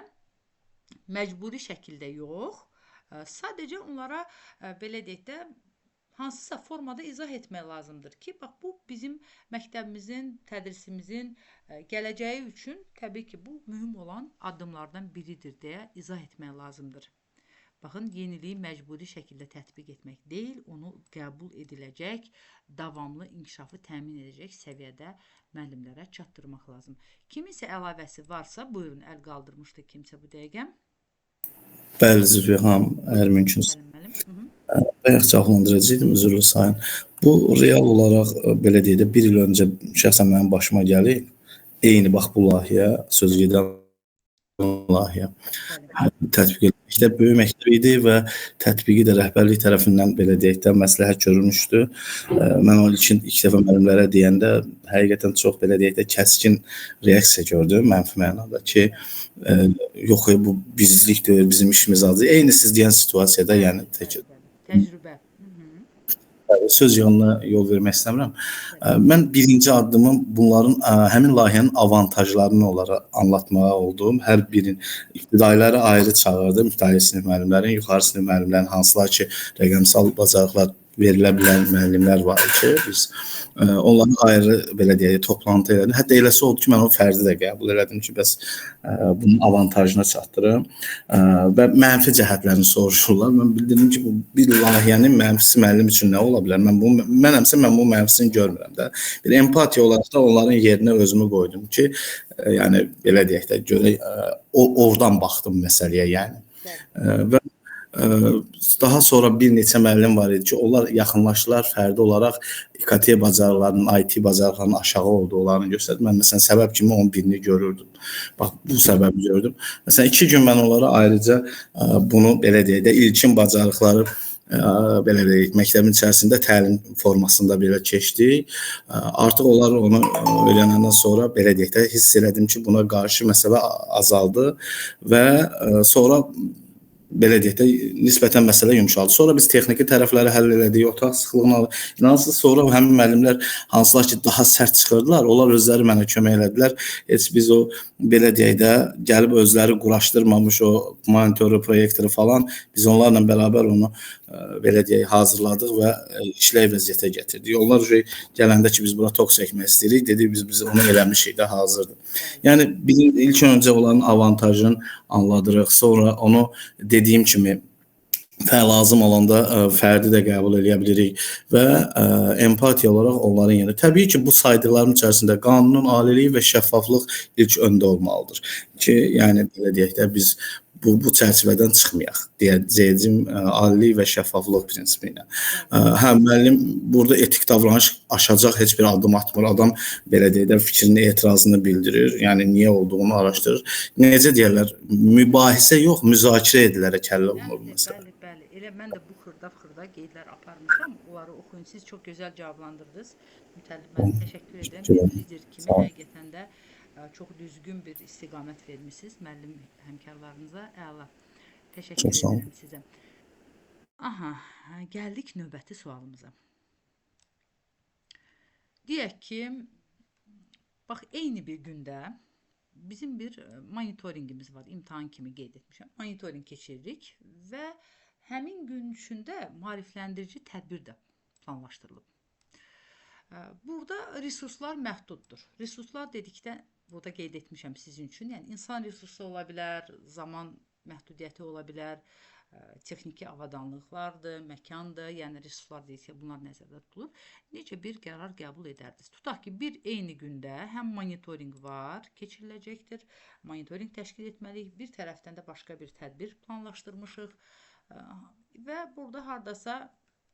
məcburi şəkildə yox, Sadəcə onlara belə deyək də, hansısa formada izah etmək lazımdır ki, bax bu bizim məktəbimizin, tədrisimizin gələcəyi üçün təbii ki, bu mühüm olan addımlardan biridir deyə izah etmək lazımdır. Baxın, yeniliyi məcburi şəkildə tətbiq etmək deyil, onu qəbul ediləcək, davamlı inkişafı təmin edəcək səviyyədə müəllimlərə çatdırmaq lazım. Kiminsə əlavəsi varsa, buyurun, əl qaldırmışdı kimsə bu dəqiqə. Bəli, Zülfiyə xanım, əgər mümkünsə. Bəli, müəllim. Bayaq cavablandıracaqdım, üzrlü sayın. Bu, real olaraq, belə deyək də, bir il öncə şəxsən mənim başıma gəlib, eyni bax bu layihə, söz gedən layihə tətbiq edilməkdə böyük məktəb idi və tətbiqi də rəhbərlik tərəfindən belə deyək də məsləhət görülmüşdü. Mən o ilkin ilk dəfə müəllimlərə deyəndə həqiqətən çox belə deyək də kəskin reaksiya gördüm mənfi mənada ki, yox, bu bizlik deyil, bizim işimiz azdır. Eyni siz deyən situasiyada, yəni tək təcrübə. Söz yanına yol vermək istəmirəm. Mən birinci addımım bunların həmin layihənin avantajlarını onlara anlatmağa oldum. Hər birinin ibtidailəri ayrı çağırdım. İbtidai sinif müəllimlərin, yuxarı sinif müəllimlərin, hansılar ki, rəqəmsal bacarıqlar verilə bilən müəllimlər var ki, biz onları ayrı belə deyək, toplantı elədim. Hətta eləsi oldu ki, mən o fərdi də qəbul elədim ki, bəs bunun avantajına çatdırım və mənfi cəhətlərini soruşurlar. Mən bildirdim ki, bu bir layihənin mənfisi müəllim üçün nə ola bilər? Mənəmsə mən bu mənfisini görmürəm də. Bir empatiya olaraq da onların yerinə özümü qoydum ki, yəni belə deyək də, görək oradan baxdım məsələyə, yəni. Və daha sonra bir neçə müəllim var idi ki, onlar yaxınlaşdılar fərdi olaraq İKT bacarıqlarının, IT bacarıqlarının aşağı olduğunu göstərdi. Mən məsələn səbəb kimi onun birini görürdüm. Bax, bu səbəbi gördüm. Məsələn, 2 gün mən onlara ayrıca bunu belə deyək də, ilkin bacarıqları belə deyək, məktəbin içərisində təlim formasında belə keçdik. Artıq onlar onu öyrənəndən sonra belə deyək də, hiss elədim ki, buna qarşı məsələ azaldı və sonra belə deyək də, nisbətən məsələ yumşaldı. Sonra biz texniki tərəfləri həll elədik, otaq sıxlığını aldıq. İnanırsınız, sonra həmin müəllimlər hansılar ki, daha sərt çıxırdılar, onlar özləri mənə kömək elədilər. Heç biz o, belə deyək də, gəlib özləri quraşdırmamış o monitoru, proyektoru falan, biz onlarla bərabər onu, belə deyək, hazırladıq və işlək vəziyyətə gətirdik. Onlar gələndə ki, biz bura tok çəkmək istəyirik, dedik, biz onu eləmişik də, hazırdır. Yəni, bizim ilk öncə onların avantajını anladırıq, sonra onu dediyim kimi lazım olanda fərdi də qəbul eləyə bilirik və empatiya olaraq onların yerinə. Təbii ki, bu saydıqlarım içərisində qanunun aliliyi və şəffaflıq ilk öndə olmalıdır ki, yəni belə deyək də, biz bu çərçivədən çıxmayaq deyəcəyim alilik və şəffaflıq prinsipi ilə. Hə, müəllim burada etik davranış aşacaq heç bir addım atmır. Adam belə deyək də, fikrini, etirazını bildirir, yəni niyə olduğunu araşdırır. Necə deyərlər, mübahisə yox, müzakirə edilərək həll olunur məsələ. Bəli, bəli. Elə mən də bu xırda-xırda qeydlər aparmışam. Onları oxuyun. Siz çox gözəl cavablandırdınız. Mütəllif müəllim, təşəkkür edirəm. Bir lider kimi həqiqətən də çox düzgün bir istiqamət vermişsiniz müəllim həmkarlarınıza. Əla. Təşəkkür edirəm sizə. Aha, gəldik növbəti sualımıza. Deyək ki, bax, eyni bir gündə bizim bir monitoringimiz var. İmtahan kimi qeyd etmişəm. Monitoring keçiririk və həmin gün içində maarifləndirici tədbir də planlaşdırılıb. Burada resurslar məhduddur. Resurslar dedikdə, burada qeyd etmişəm sizin üçün, yəni insan resursu ola bilər, zaman məhdudiyyəti ola bilər, texniki avadanlıqlardır, məkandır, yəni resurslar dedikdə bunlar nəzərdə tutulur. Necə bir qərar qəbul edərdiniz? Tutaq ki, bir eyni gündə həm monitoring var, keçiriləcəkdir, monitoring təşkil etməliyik, bir tərəfdən də başqa bir tədbir planlaşdırmışıq və burada hardasa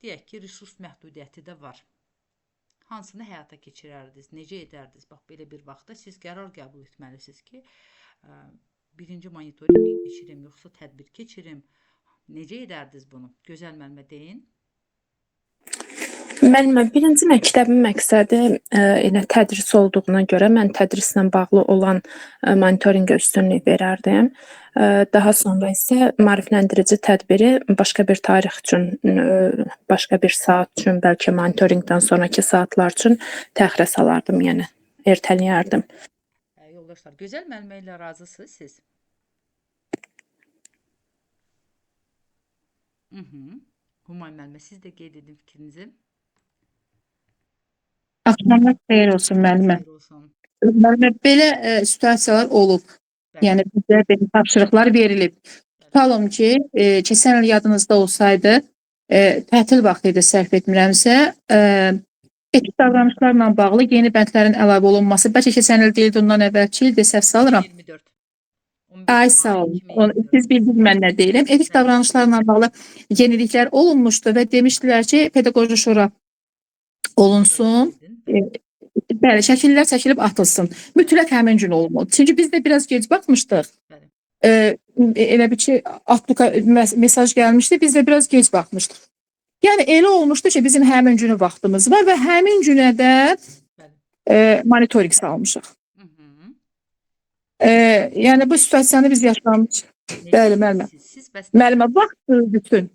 deyək ki, resurs məhdudiyyəti də var. Hansını həyata keçirərdiniz, necə edərdiniz? Bax, belə bir vaxtda siz qərar qəbul etməlisiniz ki, birinci monitoringi keçirim, yoxsa tədbir keçirim. Necə edərdiniz bunu? Gözəl müəllimə deyin. Müəllimə, birinci məktəbin məqsədi elə tədris olduğuna görə mən tədrislə bağlı olan monitorinqə üstünlük verərdim. Daha sonra isə maarifləndirici tədbiri başqa bir tarix üçün, başqa bir saat üçün, bəlkə monitorinqdən sonraki saatlar üçün təxirə salardım, yəni ertələyərdim. Yoldaşlar, Gözəl müəllimə ilə razısınız siz? Humay müəllimə, siz də qeyd edin fikrinizi. Axşamınız xeyir olsun müəllimə. Xeyir olsun. Müəllimə, belə situasiyalar olub. Bəli. Yəni bizə belə tapşırıqlar verilib. Tutalım ki, keçən il yadınızda olsaydı, tətil vaxtı idi səhv etmirəmsə, etik davranışlarla bağlı yeni bəndlərin əlavə olunması, bəlkə keçən il deyildi, ondan əvvəlki ildir, səhv salıram. 24. 15 Ay may sağ olun. 2024. Siz bildiniz mən nə deyirəm. Etik davranışlarla bağlı yeniliklər olunmuşdu və demişdilər ki, pedaqoji şura olunsun. Bəli, şəkillər çəkilib atılsın. Mütləq həmin gün olmalı. Çünki biz də biraz gec baxmışdıq. Bəli. Elə bir ki, Outlook-a mesaj gəlmişdi, biz də biraz gec baxmışdıq. Yəni elə olmuşdu ki, bizim həmin günü vaxtımız var və həmin günə də monitorinq salmışıq. Yəni bu situasiyanı biz yaşamışıq. Bəli, müəllimə. Müəllimə, vaxt bölgüsün.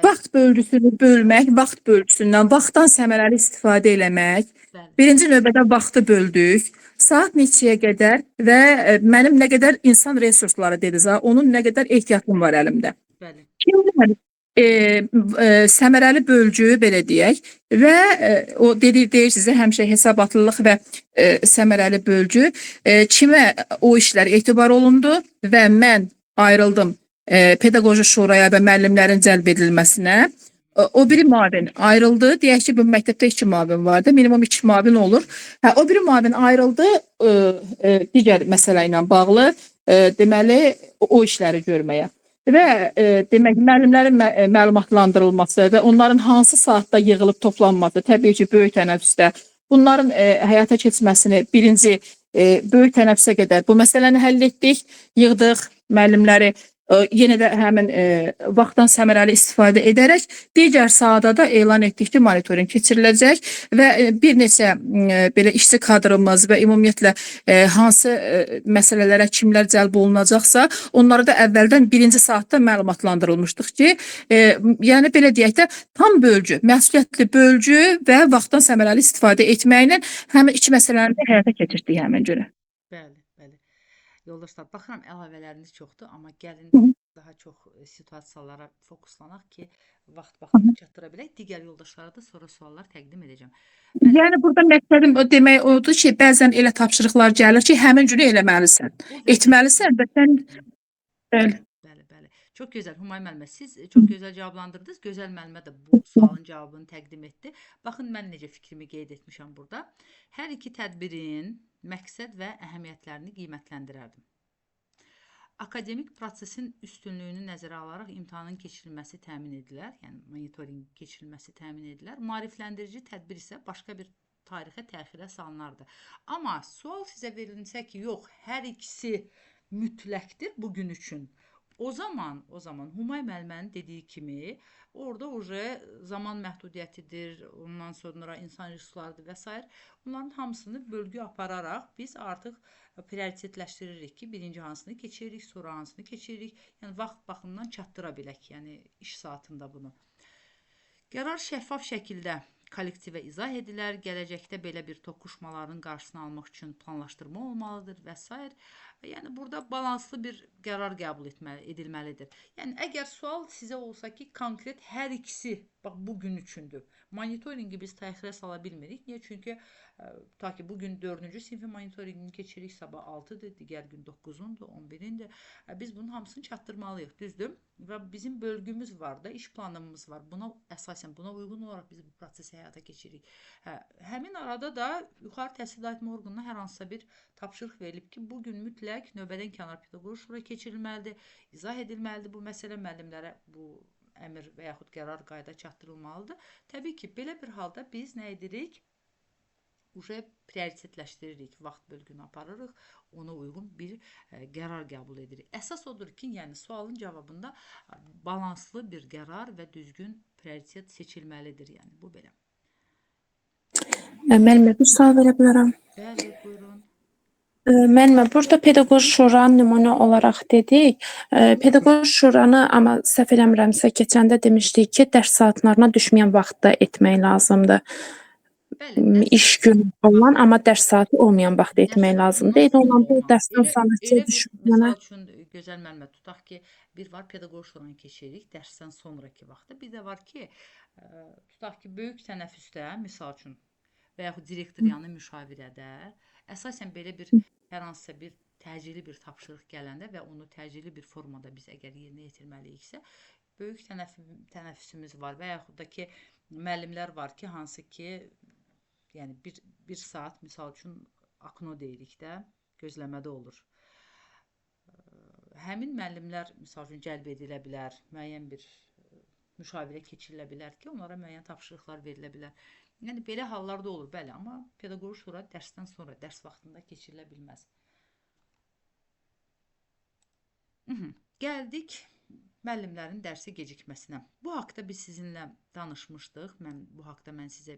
Vaxt bölgüsünü bölmək, vaxt bölgüsündən, vaxtdan səmərəli istifadə eləmək. Bəli. Birinci növbədə vaxtı böldük. Saat neçəyə qədər və mənim nə qədər insan resursları dediniz, ha, onun nə qədər ehtiyatım var əlimdə. Bəli. Kimlər səmərəli bölgü belə deyək və o deyirsiniz həmişə hesabatlılıq və səmərəli bölgü kimə o işlər etibar olundu və mən ayrıldım pedaqoji şuraya və müəllimlərin cəlb edilməsinə. O biri müavin ayrıldı. Deyək ki, bu məktəbdə 2 müavin vardı. Minimum 2 müavin olur. Hə, o biri müavin ayrıldı digər məsələ ilə bağlı, deməli o işləri görməyə. Və demək müəllimlərin məlumatlandırılması və onların hansı saatda yığılıb toplanması, təbii ki, böyük tənəffüsdə bunların həyata keçməsini birinci böyük tənəffüsə qədər bu məsələni həll etdik, yığdıq müəllimləri. Yenə də həmin vaxtdan səmərəli istifadə edərək digər sahədə də elan etdik ki, monitorinq keçiriləcək və bir neçə belə işçi kadrımız və ümumiyyətlə hansı məsələlərə kimlər cəlb olunacaqsa, onları da əvvəldən birinci saatda məlumatlandırılmışdıq ki, yəni belə deyək də tam bölgü, məsuliyyətli bölgü və vaxtdan səmərəli istifadə etməklə həmin iki məsələni də həyata keçirdik həmin günü. Bəli, bəli. Yoldaşlar, baxıram əlavələriniz çoxdur, amma gəlin daha çox situasiyalara fokuslanaq ki, vaxt vaxtını çatdıra bilək. Digər yoldaşlara da sonra suallar təqdim edəcəm. Yəni burada məqsədim o demək odur ki, bəzən elə tapşırıqlar gəlir ki, həmin günü eləməlisən, etməlisən və sən bəli. Bəli, bəli. Çox gözəl Humay müəllimə, siz çox gözəl cavablandırdınız. Gözəl müəllimə də bu sualın cavabını təqdim etdi. Baxın, mən necə fikrimi qeyd etmişəm burada. Hər iki tədbirin məqsəd və əhəmiyyətlərini qiymətləndirərdim. Akademik prosesin üstünlüyünü nəzərə alaraq imtahanın keçirilməsi təmin edilər, yəni monitorinq keçirilməsi təmin edilər. Maarifləndirici tədbir isə başqa bir tarixə təxirə salınardı. Amma sual sizə verilsə ki, yox, hər ikisi mütləqdir bugün üçün. O zaman Humay müəllimənin dediyi kimi, orada uje zaman məhdudiyyətidir, ondan sonra insan resurslarıdır və s. Onların hamısını bölgü apararaq biz artıq prioritetləşdiririk ki, birinci hansını keçiririk, sonra hansını keçiririk. Yəni vaxt baxımından çatdıra bilək, yəni iş saatında bunu. Qərar şəffaf şəkildə kollektivə izah edilər, gələcəkdə belə bir toqquşmaların qarşısını almaq üçün planlaşdırma olmalıdır və s. Yəni burada balanslı bir qərar qəbul edilməlidir. Yəni əgər sual sizə olsa ki, konkret hər ikisi bax bu gün üçündür. Monitorinqi biz təxirə sala bilmirik. Niyə? Çünki ta ki bugün 4-cü sinfin monitorinqini keçiririk, sabah 6-dır, digər gün 9-undur, 11-indir. Biz bunun hamısını çatdırmalıyıq, düzdür? Və bizim bölgümüz var da, iş planımız var. Buna əsasən, buna uyğun olaraq biz bu prosesi həyata keçiririk. Həmin arada da yuxarı təhsil idarə orqanına hər hansısa bir tapşırıq verilib ki, bugün mütləq növbədən kənar pedaqoji şura keçirilməlidir, izah edilməlidir bu məsələ, müəllimlərə bu əmir və yaxud qərar qayda çatdırılmalıdır. Təbii ki, belə bir halda biz nə edirik? Uje prioritetləşdiririk, vaxt bölgünü aparırıq, ona uyğun bir qərar qəbul edirik. Əsas odur ki, yəni sualın cavabında balanslı bir qərar və düzgün prioritet seçilməlidir. Yəni bu belə. Müəllimə bir sual verə bilərəm. Bəli, buyurun. Müəllimə, burada pedaqoji şuranı nümunə olaraq dedik. Pedaqoji şuranı amma səhv eləmirəmsə keçəndə demişdik ki, dərs saatlarına düşməyən vaxtda etmək lazımdır. Bəli, dərs iş günü olan, amma dərs saatı olmayan vaxtda Dərs etmək lazımdır. saatından Eyni sonra zamanda o olmalıdır. dərsdən Elə sonrakıya elə bir düşür mənə. misal üçün gözəl müəllimə tutaq ki, bir var pedaqoji şuranı keçiririk dərsdən sonrakı vaxtda. Bir də var ki, tutaq ki, böyük tənəffüsdə misal üçün və yaxud direktor yanı müşavirədə əsasən belə bir hər hansısa bir təcili bir tapşırıq gələndə və onu təcili bir formada biz əgər yerinə yetirməliyiksə, böyük tənəffüsümüz var və yaxud da ki, müəllimlər var ki, hansı ki, yəni bir saat misal üçün akno deyirik də, gözləmədə olur. Həmin müəllimlər misal üçün cəlb edilə bilər, müəyyən bir müşavirə keçirilə bilər ki, onlara müəyyən tapşırıqlar verilə bilər. Yəni belə hallar da olur, bəli, amma pedaqoji şura dərsdən sonra, dərs vaxtında keçirilə bilməz. Gəldik müəllimlərin dərsə gecikməsinə. Bu haqda biz sizinlə danışmışdıq. Bu haqda mən sizə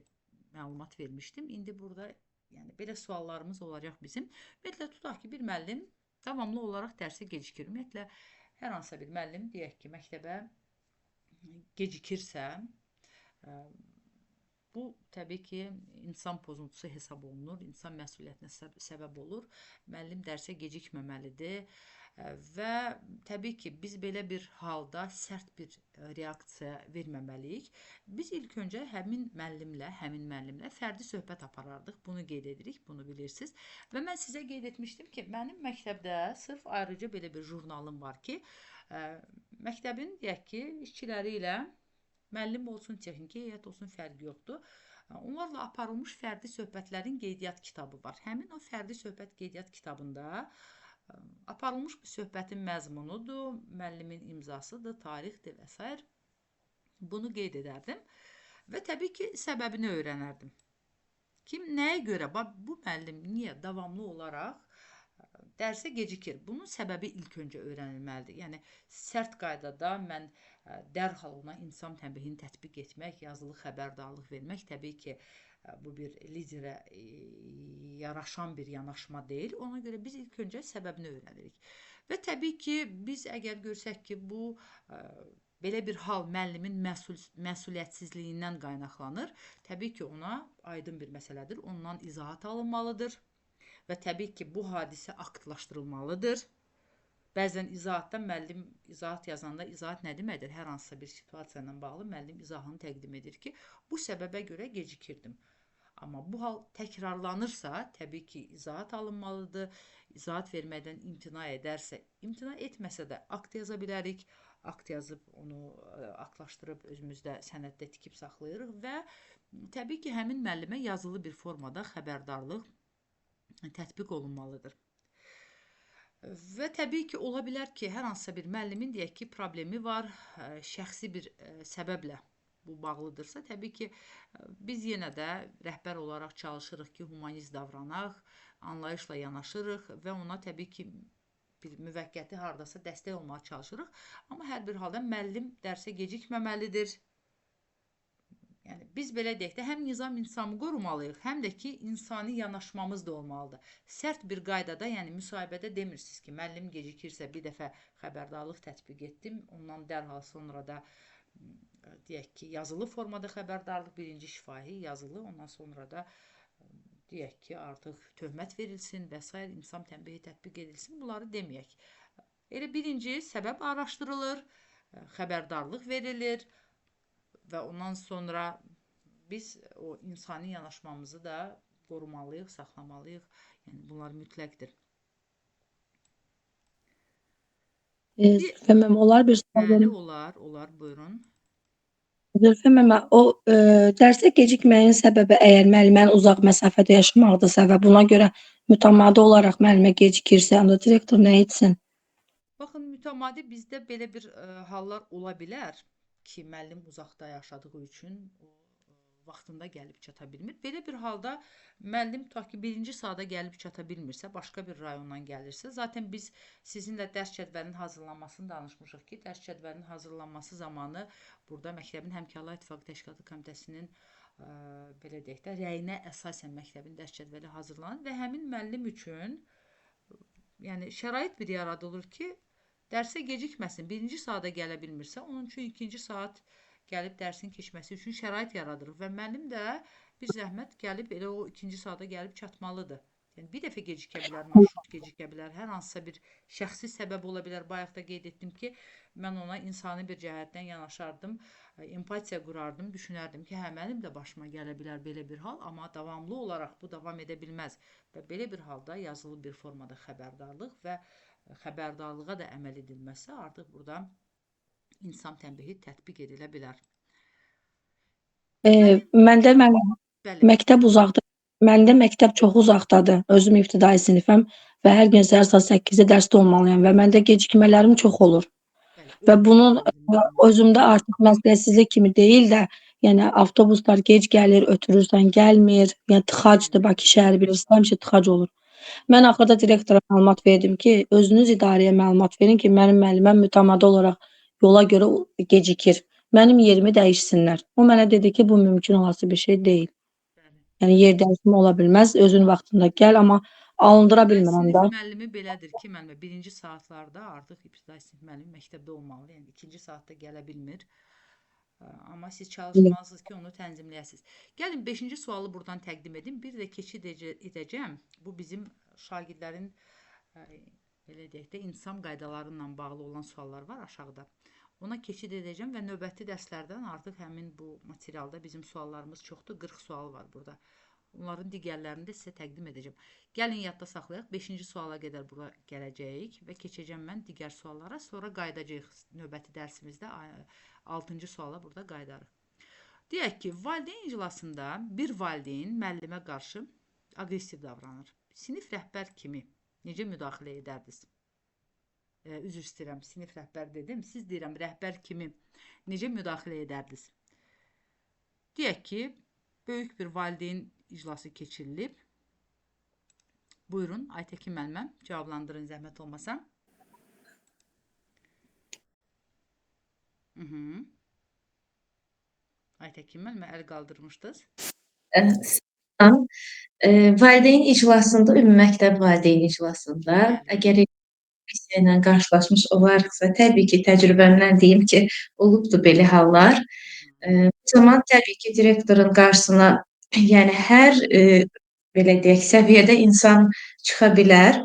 məlumat vermişdim. İndi burada yəni belə suallarımız olacaq bizim. Ümumiyyətlə tutaq ki, bir müəllim davamlı olaraq dərsə gecikir. Ümumiyyətlə hər hansısa bir müəllim deyək ki, məktəbə gecikirsə, bu təbii ki, insan pozuntusu hesab olunur, insan məsuliyyətinə səbəb olur. Müəllim dərsə gecikməməlidir və təbii ki, biz belə bir halda sərt bir reaksiya verməməliyik. Biz ilk öncə həmin müəllimlə fərdi söhbət aparardıq. Bunu qeyd edirik, bunu bilirsiniz. Və mən sizə qeyd etmişdim ki, mənim məktəbdə sırf ayrıca belə bir jurnalım var ki, məktəbin deyək ki, işçiləri ilə müəllim olsun, texniki heyət olsun, fərqi yoxdur. Onlarla aparılmış fərdi söhbətlərin qeydiyyat kitabı var. Həmin o fərdi söhbət qeydiyyat kitabında aparılmış bu söhbətin məzmunudur, müəllimin imzasıdır, tarixdir və s. Bunu qeyd edərdim və təbii ki, səbəbini öyrənərdim. Kim nəyə görə, bu müəllim niyə davamlı olaraq dərsə gecikir? Bunun səbəbi ilk öncə öyrənilməlidir. Yəni, sərt qaydada mən dərhal ona insan tənbihini tətbiq etmək, yazılı xəbərdarlıq vermək, təbii ki, bu bir liderə yaraşan bir yanaşma deyil. Ona görə biz ilk öncə səbəbini öyrənirik. Və təbii ki, biz əgər görsək ki, bu belə bir hal müəllimin məsuliyyətsizliyindən qaynaqlanır, təbii ki, ona aydın bir məsələdir. Ondan izahat alınmalıdır və təbii ki, bu hadisə aktlaşdırılmalıdır. Bəzən izahatda müəllim izahat yazanda izahat nə deməkdir? Hər hansısa bir situasiya ilə bağlı müəllim izahını təqdim edir ki, bu səbəbə görə gecikirdim. Amma bu hal təkrarlanırsa, təbii ki, izahat alınmalıdır. İzahat verməkdən imtina edərsə, imtina etməsə də akt yaza bilərik. Akt yazıb onu aktlaşdırıb özümüzdə sənəddə tikib saxlayırıq və təbii ki, həmin müəllimə yazılı bir formada xəbərdarlıq tətbiq olunmalıdır. Və təbii ki, ola bilər ki, hər hansısa bir müəllimin deyək ki, problemi var, şəxsi bir səbəblə bu bağlıdırsa, təbii ki, biz yenə də rəhbər olaraq çalışırıq ki, humanist davranaq, anlayışla yanaşırıq və ona təbii ki, bir müvəqqəti hardasa dəstək olmağa çalışırıq. Amma hər bir halda müəllim dərsə gecikməməlidir. Yəni, biz belə deyək də, həm nizam intizamı qorumalıyıq, həm də ki, insani yanaşmamız da olmalıdır. Sərt bir qaydada, yəni müsahibədə demirsiniz ki, müəllim gecikirsə bir dəfə xəbərdarlıq tətbiq etdim, ondan dərhal sonra da deyək ki, yazılı formada xəbərdarlıq, birinci şifahi yazılı, ondan sonra da deyək ki, artıq töhmət verilsin və s. insan tənbihi tətbiq edilsin, bunları deməyək. Elə birinci səbəb araşdırılır, xəbərdarlıq verilir və ondan sonra biz o insani yanaşmamızı da qorumalıyıq, saxlamalıyıq. Yəni, bunlar mütləqdir. Zülfə müəllim, olar bir sual Bəli, verim? olar, buyurun. Zülfə müəllimə, o dərsə gecikməyin səbəbi əgər müəllimənin uzaq məsafədə yaşamaqdırsa və buna görə mütəmadi olaraq müəllimə gecikirsə, onda direktor nə etsin? Baxın, mütəmadi bizdə belə bir hallar ola bilər ki, müəllim uzaqda yaşadığı üçün o vaxtında gəlib çata bilmir. Belə bir halda müəllim tutaq ki, birinci saata gəlib çata bilmirsə, başqa bir rayondan gəlirsə, zaten biz sizinlə dərs cədvəlinin hazırlanmasını danışmışıq ki, dərs cədvəlinin hazırlanması zamanı burada məktəbin Həmkarlar İttifaqı Təşkilatı Komitəsinin belə deyək də, rəyinə əsasən məktəbin dərs cədvəli hazırlanır və həmin müəllim üçün yəni şərait bir yaradılır ki, dərsə gecikməsin. Birinci saata gələ bilmirsə, onun üçün ikinci saat gəlib dərsin keçməsi üçün şərait yaradırıq və müəllim də bir zəhmət gəlib elə o ikinci saata gəlib çatmalıdır. Yəni bir dəfə gecikə bilər, marşrut gecikə bilər, hər hansısa bir şəxsi səbəb ola bilər. Bayaq da qeyd etdim ki, mən ona insani bir cəhətdən yanaşardım, empatiya qurardım, düşünərdim ki, hə, mənim də başıma gələ bilər belə bir hal, amma davamlı olaraq bu davam edə bilməz və belə bir halda yazılı bir formada xəbərdarlıq və xəbərdarlığa da əməl edilməzsə, artıq burada insan tənbihi tətbiq edilə bilər. Məndə Bəli. məktəb uzaqda. Məndə məktəb çox uzaqdadır. Özüm ibtidai sinifəm və hər gün səhər saat 8-də dərsdə olmalıyam və məndə gecikmələrim çox olur. Bəli, Və bunun özünüz özümdə artıq məsuliyyətsizlik kimi deyil də, yəni avtobuslar gec gəlir, ötürürsən gəlmir. Yəni tıxacdır, Bakı şəhəri bilirsiniz, həmişə tıxac olur. Mən axırda direktora məlumat verdim ki, özünüz idarəyə məlumat verin ki, mənim müəlliməm mütəmadi olaraq yola görə gecikir. Mənim yerimi dəyişsinlər. O mənə dedi ki, bu mümkün olası bir şey deyil. Bəli. Yəni yer dəyişimi ola bilməz. Özün vaxtında gəl, amma alındıra İbtidai bilmirəm sinif də. müəllimi belədir ki, müəllimə birinci saatlarda artıq ibtidai sinif müəllimi məktəbdə olmalıdır. Yəni ikinci saatda gələ bilmir. Amma siz çalışmalısınız ki, onu tənzimləyəsiniz. Gəlin 5-ci sualı buradan təqdim edim. Bir də keçid edəcəm. Bu bizim şagirdlərin belə deyək də intizam qaydaları ilə bağlı olan suallar var aşağıda. Ona keçid edəcəm və növbəti dərslərdən artıq həmin bu materialda bizim suallarımız çoxdur. 40 sual var burada. Onların digərlərini də sizə təqdim edəcəm. Gəlin yadda saxlayaq. 5-ci suala qədər bura gələcəyik və keçəcəm mən digər suallara. Sonra qayıdacağıq növbəti dərsimizdə 6-cı suala burada qayıdarıq. Deyək ki, valideyn iclasında bir valideyn müəllimə qarşı aqressiv davranır. Sinif rəhbər kimi necə müdaxilə edərdiniz? Üzr istəyirəm, sinif rəhbər dedim. Siz deyirəm, rəhbər kimi necə müdaxilə edərdiniz? Deyək ki, böyük bir valideyn iclası keçirilib. Buyurun, Aytəkin müəlliməm, cavablandırın zəhmət olmasa. Hı -hı. Aytəkin müəllimə əl qaldırmışdınız. Salam. Valideyn iclasında, ümumi məktəb valideyn iclasında, əgər aqressiya ilə qarşılaşmış olarıqsa, təbii ki, təcrübəmdən deyim ki, olubdur belə hallar. Bu zaman təbii ki, direktorun qarşısına, yəni hər belə deyək, səviyyədə insan çıxa bilər.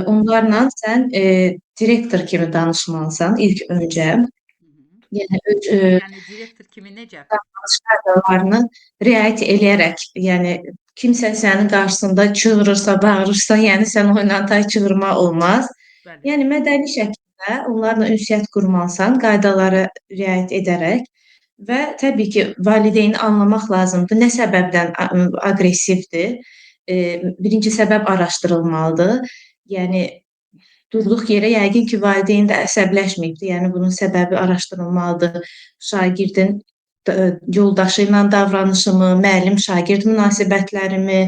Onlarla sən direktor kimi danışmalısan ilk öncə. Yəni öz Yəni direktor kimi necə? Davranış qaydalarını riayət eləyərək, yəni kimsə sənin qarşısında çığırırsa, bağırırsa, yəni sən o ilə tay çığırma olmaz. Bəli. Yəni mədəni şəkildə onlarla ünsiyyət qurmalısan, qaydalara riayət edərək və təbii ki, valideyni anlamaq lazımdır. Nə səbəbdən aqressivdir? Birinci səbəb araşdırılmalıdır. Yəni durduq yerə yəqin ki, valideyn də əsəbləşməyibdir. Yəni bunun səbəbi araşdırılmalıdır. Şagirdin yoldaşı ilə davranışımı, müəllim-şagird münasibətlərimi,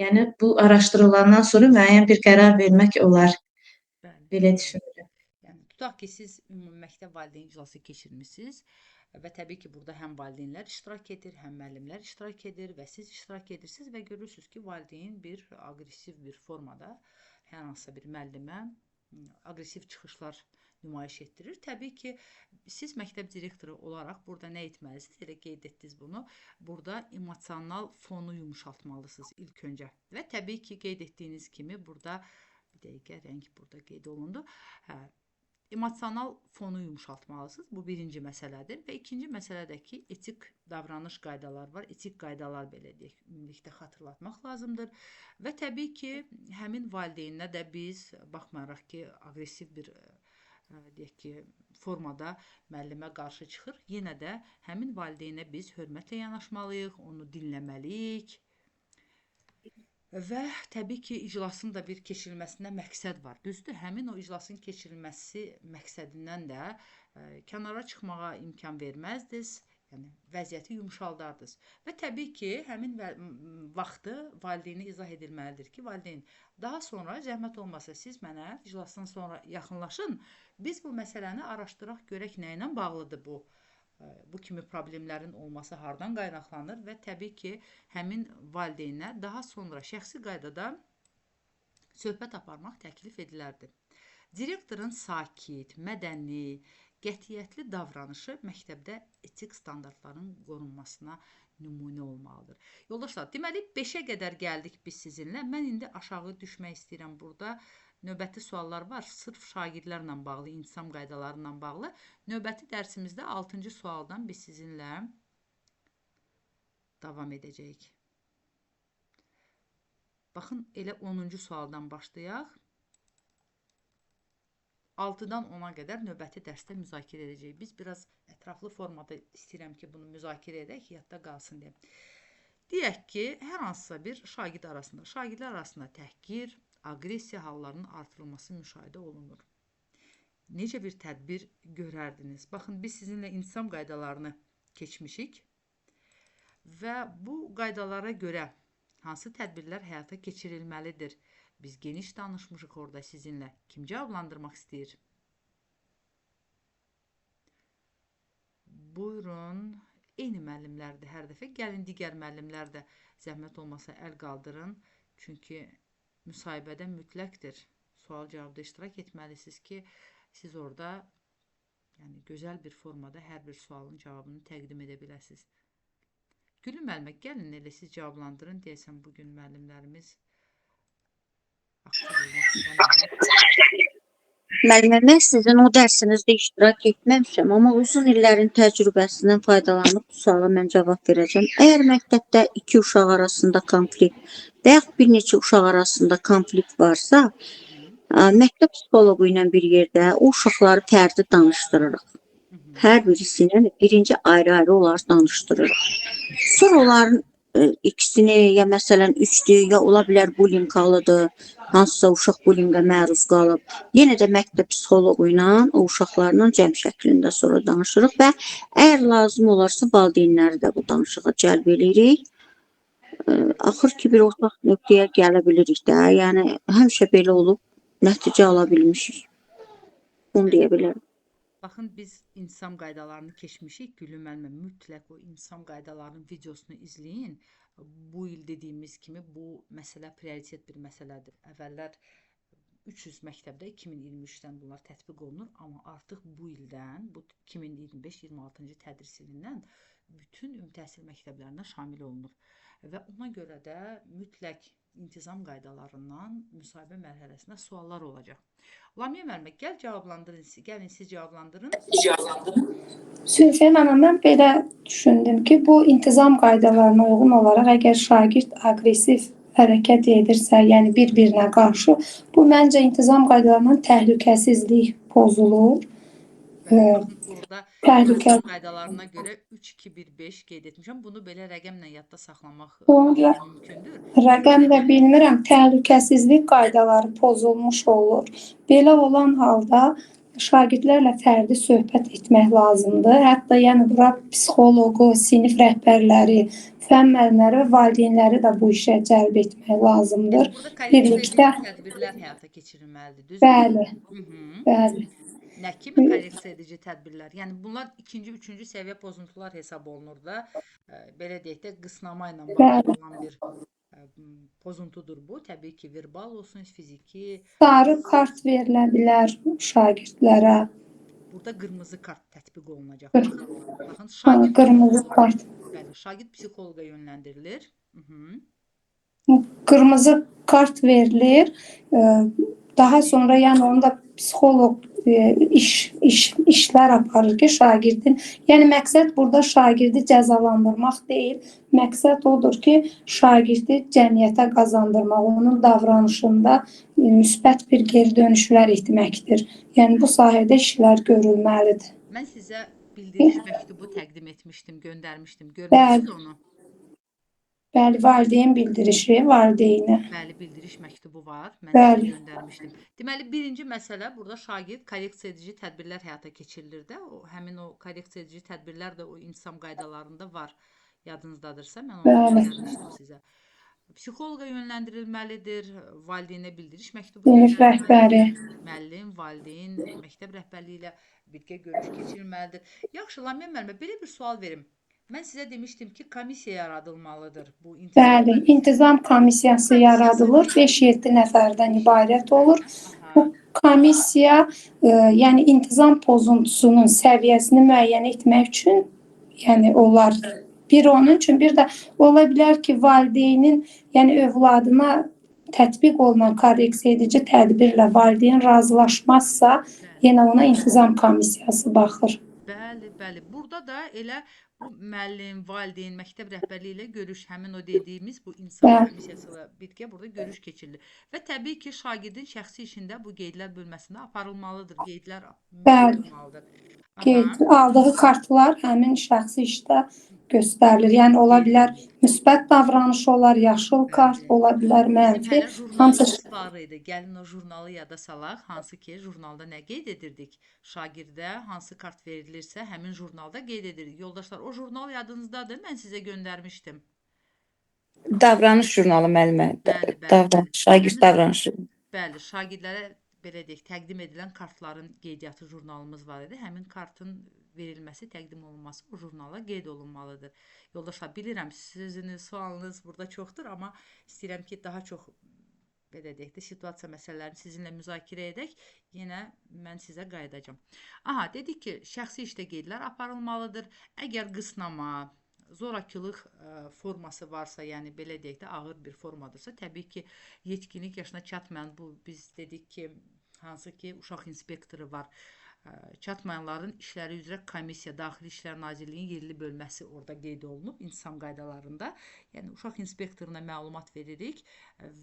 yəni bu araşdırılandan sonra müəyyən bir qərar vermək olar. Bəli. Belə düşünürəm. Yəni tutaq ki, siz ümumi məktəb valideyn iclası keçirmisiniz və təbii ki, burada həm valideynlər iştirak edir, həm müəllimlər iştirak edir və siz iştirak edirsiniz və görürsünüz ki, valideyn bir aqressiv bir formada hər hansısa bir müəllimə aqressiv çıxışlar nümayiş etdirir. Təbii ki, siz məktəb direktoru olaraq burada nə etməlisiniz? Elə qeyd etdiniz bunu. Burada emosional fonu yumşaltmalısınız ilk öncə. Və təbii ki, qeyd etdiyiniz kimi burada bir dəqiqə rəng burada qeyd olundu. Hə, emosional fonu yumşaltmalısınız. Bu birinci məsələdir. Və ikinci məsələ də ki, etik davranış qaydaları var. Etik qaydalar belə deyək, ümumilikdə xatırlatmaq lazımdır. Və təbii ki, həmin valideynə də biz baxmayaraq ki, aqressiv bir deyək ki, formada müəllimə qarşı çıxır, yenə də həmin valideynə biz hörmətlə yanaşmalıyıq, onu dinləməliyik. Və təbii ki, iclasın da bir keçirilməsində məqsəd var. Düzdür, həmin o iclasın keçirilməsi məqsədindən də kənara çıxmağa imkan verməzdiniz. Yəni vəziyyəti yumşaldardınız. Və təbii ki, həmin vaxtı valideynə izah edilməlidir ki, valideyn daha sonra zəhmət olmasa siz mənə iclasdan sonra yaxınlaşın. Biz bu məsələni araşdıraq, görək nə ilə bağlıdır bu kimi problemlərin olması hardan qaynaqlanır və təbii ki, həmin valideynə daha sonra şəxsi qaydada söhbət aparmaq təklif edilərdi. Direktorun sakit, mədəni, Qətiyyətli davranışı məktəbdə etik standartların qorunmasına nümunə olmalıdır. Yoldaşlar, deməli 5-ə qədər gəldik biz sizinlə. Mən indi aşağı düşmək istəyirəm burada. Növbəti suallar var, sırf şagirdlərlə bağlı, intizam qaydaları ilə bağlı. Növbəti dərsimizdə 6-cı sualdan biz sizinlə davam edəcəyik. Baxın, elə 10-cu sualdan başlayaq. 6-dan 10-a qədər növbəti dərsdə müzakirə edəcəyik. Biz biraz ətraflı formada istəyirəm ki, bunu müzakirə edək, yadda qalsın deyə. Deyək ki, hər hansısa bir şagird arasında, şagirdlər arasında təhqir, aqressiya hallarının artırılması müşahidə olunur. Necə bir tədbir görərdiniz? Baxın, biz sizinlə intizam qaydalarını keçmişik və bu qaydalara görə hansı tədbirlər həyata keçirilməlidir? Biz geniş danışmışıq orada sizinlə. Kim cavablandırmaq istəyir? Buyurun. Eyni müəllimlərdir hər dəfə. Gəlin digər müəllimlər də zəhmət olmasa əl qaldırın. Çünki müsahibədə mütləqdir. Sual-cavabda iştirak etməlisiniz ki, siz orada yəni, gözəl bir formada hər bir sualın cavabını təqdim edə biləsiniz. Gülüm müəllimə, gəlin elə siz cavablandırın. Deyəsən, bugün müəllimlərimiz aktiv olmaq istəmirlər. Müəllimə, mən sizin o dərsinizdə iştirak etməmişəm, amma uzun illərin təcrübəsindən faydalanıb bu suala mən cavab verəcəm. Əgər məktəbdə iki uşaq arasında konflikt və yaxud bir neçə uşaq arasında konflikt varsa, məktəb psixoloqu ilə bir yerdə o uşaqları fərdi danışdırırıq. Hər birisi ilə birinci ayrı-ayrı onları danışdırırıq. Sonra onların ikisini ya məsələn üçdür, ya ola bilər bullying halıdır, hansısa uşaq bullyingə məruz qalıb. Yenə də məktəb psixoloqu ilə o uşaqlarla cəm şəklində sonra danışırıq və əgər lazım olarsa valideynləri də bu danışığa cəlb eləyirik. Axır ki bir ortaq nöqtəyə gələ bilirik də. Yəni həmişə belə olub, nəticə ala bilmişik. Bunu deyə bilərəm. Baxın, biz intizam qaydalarını keçmişik. Gülüm müəllimə, mütləq o intizam qaydalarının videosunu izləyin. Bu il dediyimiz kimi bu məsələ prioritet bir məsələdir. Əvvəllər 300 məktəbdə 2023-dən bunlar tətbiq olunur, amma artıq bu ildən, bu 2025-26-cı tədris ilindən bütün ümumi təhsil məktəblərinə şamil olunur. Və ona görə də mütləq intizam qaydalarından müsahibə mərhələsinə suallar olacaq. Lamiyə müəllimə, gəl cavablandırın, gəlin siz cavablandırın. Zülfiyə müəllimə, mən belə düşündüm ki, bu intizam qaydalarına uyğun olaraq əgər şagird aqressiv hərəkət edirsə, yəni bir-birinə qarşı, bu məncə intizam qaydalarından təhlükəsizlik pozulur. Burada Təhlükə. qaydalarına görə 3, 2, 1, 5 qeyd etmişəm. Bunu belə rəqəmlə yadda saxlamaq mümkündür. Rəqəm də bilmirəm, təhlükəsizlik qaydaları pozulmuş olur. Belə olan halda şagirdlərlə fərdi söhbət etmək lazımdır. Hətta yəni bura psixoloqu, sinif rəhbərləri, fənn müəllimləri və valideynləri də bu işə cəlb etmək lazımdır. Yəni burada korreksiya Birlikdə edici tədbirlər həyata keçirilməlidir, düzdür? Bəli. Bəli. Nə kimi korreksiya edici tədbirlər? Yəni bunlar ikinci, üçüncü səviyyə pozuntular hesab olunur da. Belə deyək də, qısnama ilə bağlı olan bir pozuntudur bu. Təbii ki, verbal olsun, fiziki. Sarı kart verilə bilər şagirdlərə. Burada qırmızı kart tətbiq olunacaq. Baxın, şagird qırmızı kart. Bəli, şagird psixoloqa yönləndirilir. Qırmızı kart verilir. Daha sonra yəni onu da psixoloq işlər aparır ki, şagirdin, yəni məqsəd burada şagirdi cəzalandırmaq deyil, məqsəd odur ki, şagirdi cəmiyyətə qazandırmaq, onun davranışında müsbət bir geri dönüşlər etməkdir. Yəni bu sahədə işlər görülməlidir. Mən sizə bildiriş məktubu təqdim etmişdim, göndərmişdim. Görmüşsünüz onu? Bəli, valideyn bildirişi, valideynə. Bəli, bildiriş məktubu var. Mən sizə göndərmişdim. Deməli, birinci məsələ burada şagird korreksiya edici tədbirlər həyata keçirilir də. O, həmin o korreksiya edici tədbirlər də o intizam qaydalarında var. Yadınızdadırsa, mən onu göndərmişdim sizə. Psixoloqa yönləndirilməlidir, valideynə bildiriş məktubu Sinif rəhbəri. Müəllim, valideyn, məktəb rəhbərliyi ilə birgə görüş keçirilməlidir. Yaxşı, Lamiyə müəllimə, belə bir sual verim. Mən sizə demişdim ki, komissiya yaradılmalıdır. Bu intizam Bəli, intizam komissiyası yaradılır. 5-7 nəfərdən ibarət olur. Bu Komissiya, yəni intizam pozuntusunun səviyyəsini müəyyən etmək üçün, yəni onlar bir onun üçün, bir də ola bilər ki, valideynin, yəni övladına tətbiq olunan korreksiya edici tədbirlə valideyn razılaşmazsa, yenə ona intizam komissiyası baxır. Bəli, bəli. Burada da elə bu müəllim, valideyn, məktəb rəhbərliyi ilə görüş, həmin o dediyimiz bu insan komissiyası ilə birgə burada görüş keçirilir. Və təbii ki, şagirdin şəxsi işində bu qeydlər bölməsində aparılmalıdır. Qeydlər olmalıdır. Qeyd, aldığı kartlar həmin şəxsi işdə göstərilir. Yəni ola bilər müsbət davranış olar, yaşıl kart ola bilər, mənfi. Hamısı var idi. Gəlin o jurnalı yada salaq. Hansı ki, jurnalda nə qeyd edirdik? Şagirdə hansı kart verilirsə, həmin jurnalda qeyd edirdik. Yoldaşlar, o jurnal yadınızdadır? Mən sizə göndərmişdim. Davranış jurnalı müəllimə. Bəli, bəli. Davranış, şagird davranışı. Bəli, şagirdlərə belə deyək, təqdim edilən kartların qeydiyyatı jurnalımız var idi. Həmin kartın verilməsi, təqdim olunması o jurnala qeyd olunmalıdır. Yoldaşlar, bilirəm sizin sualınız burada çoxdur, amma istəyirəm ki, daha çox belə deyək də situasiya məsələlərini sizinlə müzakirə edək. Yenə mən sizə qayıdacağam. Aha, dedik ki, şəxsi işdə qeydlər aparılmalıdır. Əgər qısnama, zorakılıq forması varsa, yəni belə deyək də ağır bir formadırsa, təbii ki, yetkinlik yaşına çatmayan, bu biz dedik ki, hansı ki, uşaq inspektoru var, çatmayanların işləri üzrə komissiya, Daxili İşlər Nazirliyinin yerli bölməsi orada qeyd olunub intizam qaydalarında. Yəni uşaq inspektoruna məlumat veririk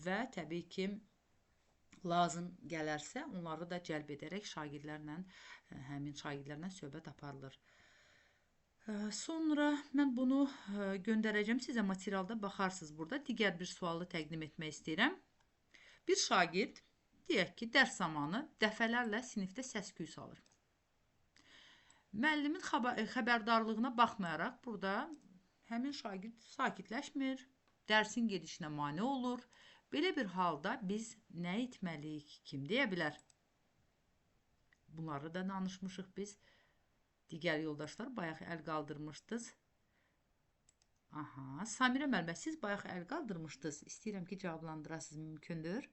və təbii ki, lazım gələrsə onları da cəlb edərək şagirdlərlə, həmin şagirdlərlə söhbət aparılır. Sonra mən bunu göndərəcəm sizə, materialda baxarsınız burada. Digər bir sualı təqdim etmək istəyirəm. Bir şagird, deyək ki, dərs zamanı dəfələrlə sinifdə səs-küy salır. Müəllimin xəbərdarlığına baxmayaraq burada həmin şagird sakitləşmir, dərsin gedişinə mane olur. Belə bir halda biz nə etməliyik? Kim deyə bilər? Bunları da danışmışıq biz. Digər yoldaşlar bayaq əl qaldırmışdınız. Aha, Samirə müəllimə, siz bayaq əl qaldırmışdınız. İstəyirəm ki, cavablandırasınız, mümkündür.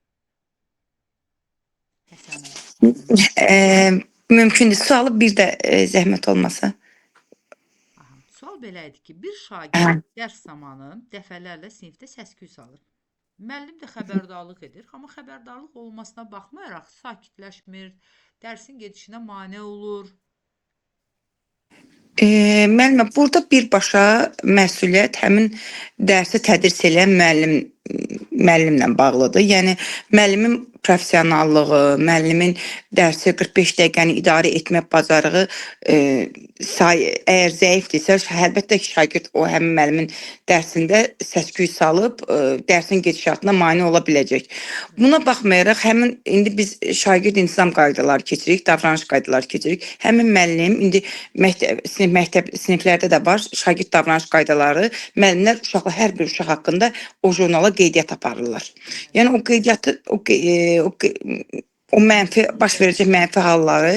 Həsən mümkündür. Sualı bir də zəhmət olmasa. Aha, sual belə idi ki, bir şagird dərs zamanı dəfələrlə sinifdə səs-küy salır. Müəllim də xəbərdarlıq edir, amma xəbərdarlıq olmasına baxmayaraq sakitləşmir, dərsin gedişinə mane olur. Müəllimə, burada birbaşa məsuliyyət həmin dərsi tədris edən müəllimlə bağlıdır. Yəni müəllimin professionallığı, müəllimin dərsi 45 dəqiqəni idarə etmə bacarığı əgər zəifdirsə, əlbəttə ki, şagird o həmin müəllimin dərsində səs-küy salıb dərsin gedişatına mane ola biləcək. Buna baxmayaraq həmin indi biz şagird intizam qaydaları keçirik, davranış qaydaları keçirik. Həmin müəllim indi məktəb siniflərdə də var şagird davranış qaydaları. Müəllimlər uşaqlar, hər bir uşaq haqqında o jurnala qeydiyyat aparırlar. Yəni o qeydiyyatı o mənfi baş verəcək mənfi halları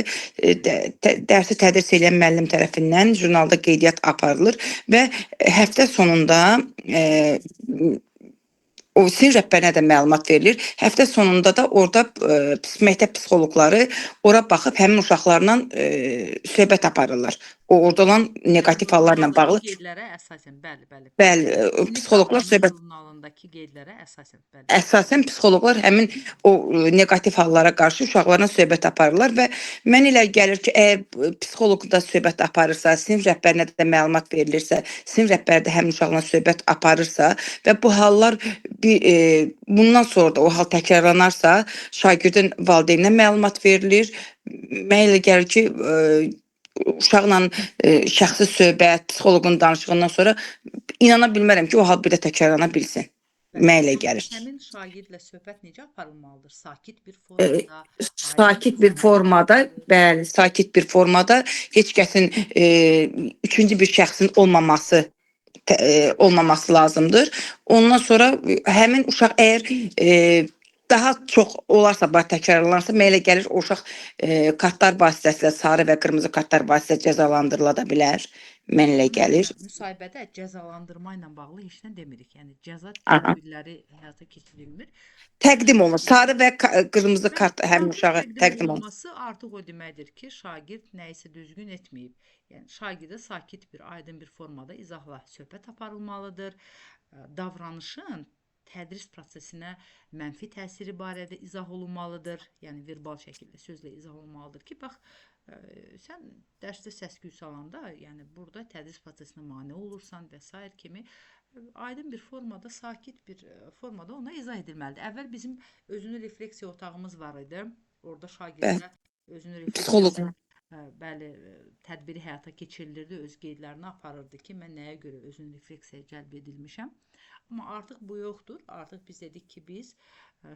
dərsi tədris edən müəllim tərəfindən jurnalda qeydiyyat aparılır və həftə sonunda o sinif rəhbərinə də məlumat verilir. Həftə sonunda da orada məktəb psixoloqları ora baxıb həmin uşaqlarla söhbət aparırlar. O orada olan neqativ hallarla bağlı. Qeydlərə əsasən, bəli, bəli. Bəli, psixoloqlar söhbət jurnalındakı qeydlərə əsasən, bəli. Əsasən psixoloqlar həmin o neqativ hallara qarşı uşaqlarla söhbət aparırlar və mən elə gəlir ki, əgər psixoloq da söhbət aparırsa, sinif rəhbərinə də məlumat verilirsə, sinif rəhbəri də həmin uşaqla söhbət aparırsa və bu hallar bundan sonra da o hal təkrarlanarsa, şagirdin valideyninə məlumat verilir. Mənə elə gəlir ki, uşaqla şəxsi söhbət, psixoloqun danışığından sonra inana bilmərəm ki, o hal bir də təkrarlana bilsin. Mənə elə gəlir. Həmin şagirdlə söhbət necə aparılmalıdır? Sakit bir formada, Sakit bir formada, bəli, sakit bir formada heç kəsin üçüncü bir şəxsin olmaması lazımdır. Ondan sonra həmin uşaq əgər Daha çox olarsa, bax təkrarlanarsa, mənə elə gəlir o uşaq kartlar vasitəsilə sarı və qırmızı kartlar vasitəsilə cəzalandırıla da bilər. Mənə elə gəlir. Müsahibədə cəzalandırma ilə bağlı heç nə demirik. Yəni cəza Aha. tədbirləri həyata keçirilmir. Təqdim olunur. Sarı və qırmızı Bəli, kart həmin kartın uşağa təqdim təqdim olunur. olunması artıq o deməkdir ki, şagird nəyisə düzgün etməyib. Yəni şagirdə sakit bir, aydın bir formada izahla söhbət aparılmalıdır. Davranışın tədris prosesinə mənfi təsiri barədə izah olunmalıdır. Yəni verbal şəkildə sözlə izah olunmalıdır ki, bax sən dərsdə səs-küy salanda, yəni burada tədris prosesinə mane olursan və sair kimi aydın bir formada, sakit bir formada ona izah edilməlidir. Əvvəl bizim özünü refleksiya otağımız var idi. Orada şagirdlər özünü Psixoloq. refleksiya bəli, tədbiri həyata keçirilirdi, öz qeydlərini aparırdı ki, mən nəyə görə özünü refleksiyaya cəlb edilmişəm. Amma artıq bu yoxdur. Artıq biz dedik ki, biz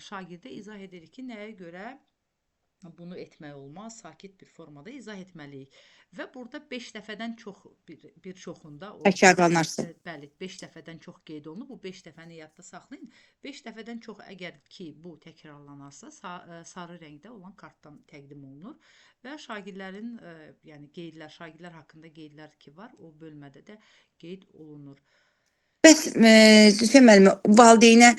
şagirdə izah edirik ki, nəyə görə bunu etmək olmaz, sakit bir formada izah etməliyik. Və burada 5 dəfədən çox bir çoxunda təkrarlanarsa. Bəli, 5 dəfədən çox qeyd olunub. Bu 5 dəfəni yadda saxlayın. 5 dəfədən çox əgər ki, bu təkrarlanarsa, sarı rəngdə olan kartdan təqdim olunur və şagirdlərin, yəni qeydlər, şagirdlər haqqında qeydlər ki var, o bölmədə də qeyd olunur. Bəs Zülfiyə müəllimə, valideynə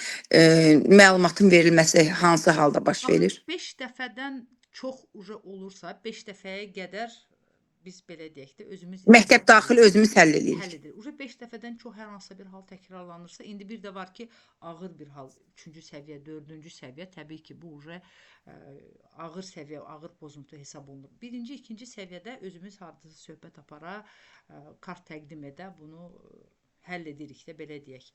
məlumatın verilməsi hansı halda baş verir? 5 dəfədən çox uca olursa, 5 dəfəyə qədər biz belə deyək də özümüz məktəb daxili özümüz həll edirik. Həll edirik. Uca 5 dəfədən çox hər hansısa bir hal təkrarlanırsa, indi bir də var ki, ağır bir hal, 3-cü səviyyə, 4-cü səviyyə, təbii ki, bu uca ağır səviyyə, ağır pozuntu hesab olunur. 1-ci, 2-ci səviyyədə özümüz hardasa söhbət apara, kart təqdim edə, bunu həll edirik də, belə deyək.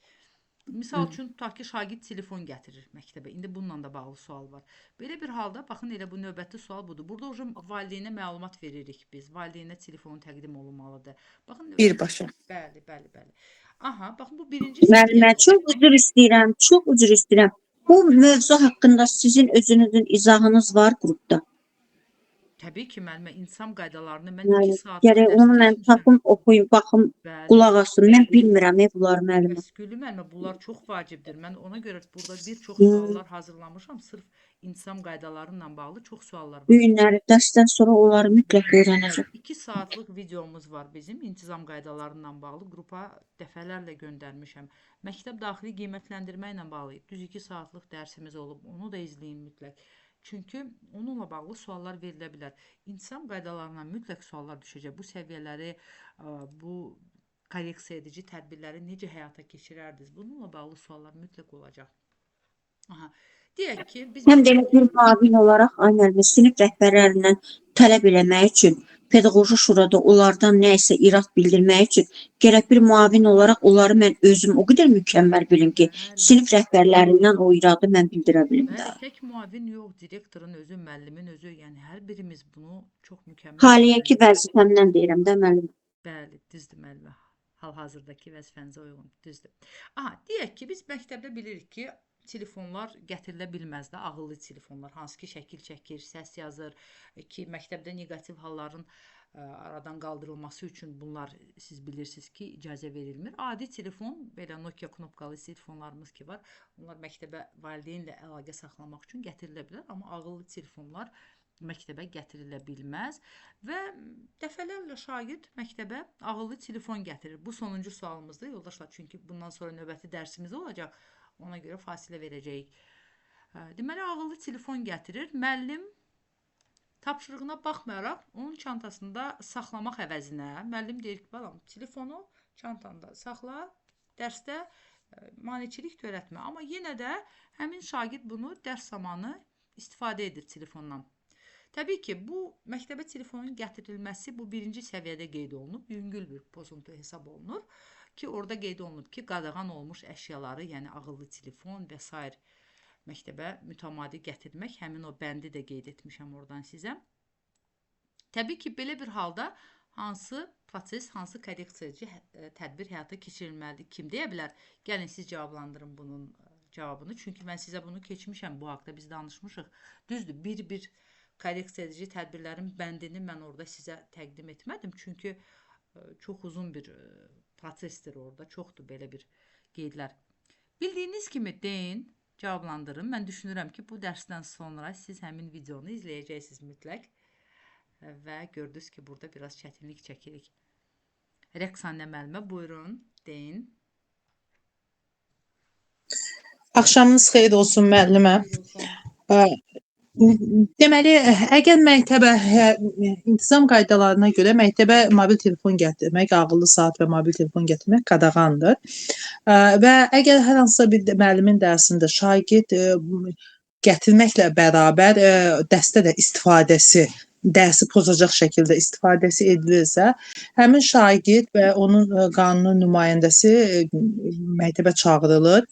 Misal üçün, tutaq ki, şagird telefon gətirir məktəbə. İndi bununla da bağlı sual var. Belə bir halda, baxın, elə bu növbəti sual budur. Burada uca valideynə məlumat veririk biz. Valideynə telefonu təqdim olunmalıdır. Baxın, birbaşa. Bəli, bəli, bəli. Aha, baxın, bu birinci Müəllimə, çox üzr istəyirəm, çox üzr istəyirəm. Bu mövzu haqqında sizin özünüzün izahınız var qrupda. Təbii ki, müəllimə, insan qaydalarını mən 2 saat gərək onu mən tapım, oxuyum, baxım, bəli, qulaq asım. Mən bilmirəm bunları müəllimə. Bəs Güllü müəllimə, bunlar çox vacibdir. Mən ona görə burada bir çox suallar hazırlamışam. Sırf insan qaydaları ilə bağlı çox suallar var. Bu günləri dərsdən sonra onları mütləq öyrənəcəm. 2 saatlıq videomuz var bizim intizam qaydaları ilə bağlı. Qrupa dəfələrlə göndərmişəm. Məktəb daxili qiymətləndirmə ilə bağlı düz 2 saatlıq dərsimiz olub. Onu da izləyin mütləq. Çünki onunla bağlı suallar verilə bilər. İntizam qaydalarına mütləq suallar düşəcək. Bu səviyyələri, bu korreksiya edici tədbirləri necə həyata keçirərdiniz? Bununla bağlı suallar mütləq olacaq. Aha. Deyək ki, biz həm də elə bir müavin olaraq müəllimə sinif rəhbərlərindən tələb eləmək üçün, pedaqoji şurada onlardan nə isə irad bildirmək üçün gərək bir müavin olaraq onları mən özüm o qədər mükəmməl bilim ki, sinif rəhbərlərindən o iradı mən bildirə bilim də. Tək müavin yox, direktorun özü, müəllimin özü, yəni hər birimiz bunu çox mükəmməl. Haliyyəki vəzifəmdən deyirəm də müəllim. Bəli, düzdür müəllimə. Hal-hazırdakı vəzifənizə uyğun, düzdür. Aha, deyək ki, biz məktəbdə bilirik ki, telefonlar gətirilə bilməz də, ağıllı telefonlar, hansı ki şəkil çəkir, səs yazır ki, məktəbdə neqativ halların aradan qaldırılması üçün bunlar siz bilirsiniz ki, icazə verilmir. Adi telefon, belə Nokia knopkalı telefonlarımız ki var, onlar məktəbə valideynlə əlaqə saxlamaq üçün gətirilə bilər, amma ağıllı telefonlar məktəbə gətirilə bilməz və dəfələrlə şagird məktəbə ağıllı telefon gətirir. Bu sonuncu sualımızdır yoldaşlar, çünki bundan sonra növbəti dərsimiz olacaq. Ona görə fasilə verəcəyik. Deməli, ağıllı telefon gətirir. Müəllim tapşırığına baxmayaraq onun çantasında saxlamaq əvəzinə, müəllim deyir ki, balam, telefonu çantanda saxla, dərsdə maneçilik törətmə. Amma yenə də həmin şagird bunu dərs zamanı istifadə edir telefondan. Təbii ki, bu məktəbə telefonun gətirilməsi bu birinci səviyyədə qeyd olunub, yüngül bir pozuntu hesab olunur ki, orada qeyd olunub ki, qadağan olmuş əşyaları, yəni ağıllı telefon və sair məktəbə mütəmadi gətirmək, həmin o bəndi də qeyd etmişəm oradan sizə. Təbii ki, belə bir halda hansı proses, hansı korreksiyacı tədbir həyata keçirilməlidir? Kim deyə bilər? Gəlin, siz cavablandırın bunun cavabını. Çünki mən sizə bunu keçmişəm, bu haqda biz danışmışıq. Düzdür, bir-bir korreksiya edici tədbirlərin bəndini mən orada sizə təqdim etmədim. Çünki çox uzun bir prosesdir orada, çoxdur belə bir qeydlər. Bildiyiniz kimi deyin, Cavablandırın. Mən düşünürəm ki, bu dərsdən sonra siz həmin videonu izləyəcəksiniz mütləq. Və gördünüz ki, burada biraz çətinlik çəkirik. Rəqsanə müəllimə, buyurun, deyin. Axşamınız xeyir olsun müəllimə. Deməli, əgər məktəbə intizam qaydalarına görə məktəbə mobil telefon gətirmək, ağıllı saat və mobil telefon gətirmək qadağandır. Və əgər hər hansısa bir müəllimin dərsində şagird gətirməklə bərabər dərsdə də istifadəsi, dərsi pozacaq şəkildə istifadəsi edilirsə, həmin şagird və onun qanuni nümayəndəsi məktəbə çağırılır.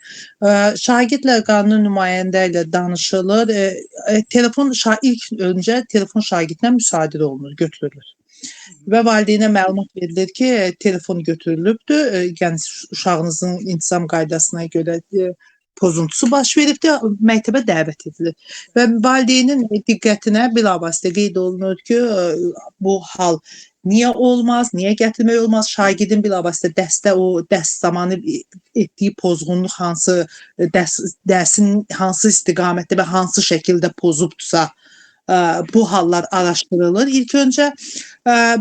Şagirdlə qanuni nümayəndə ilə danışılır. Telefon ilk öncə telefon şagirddən müsadirə olunur, götürülür. Və valideynə məlumat verilir ki, telefon götürülübdür. Yəni uşağınızın intizam qaydasına görə pozuntusu baş veribdir, məktəbə dəvət edilir. Və valideynin diqqətinə bilavasitə qeyd olunur ki, bu hal niyə olmaz, niyə gətirmək olmaz? Şagirdin bilavasitə dərsdə o dərs zamanı etdiyi pozğunluq hansı dərsin hansı istiqamətdə və hansı şəkildə pozubdursa, bu hallar araşdırılır. İlk öncə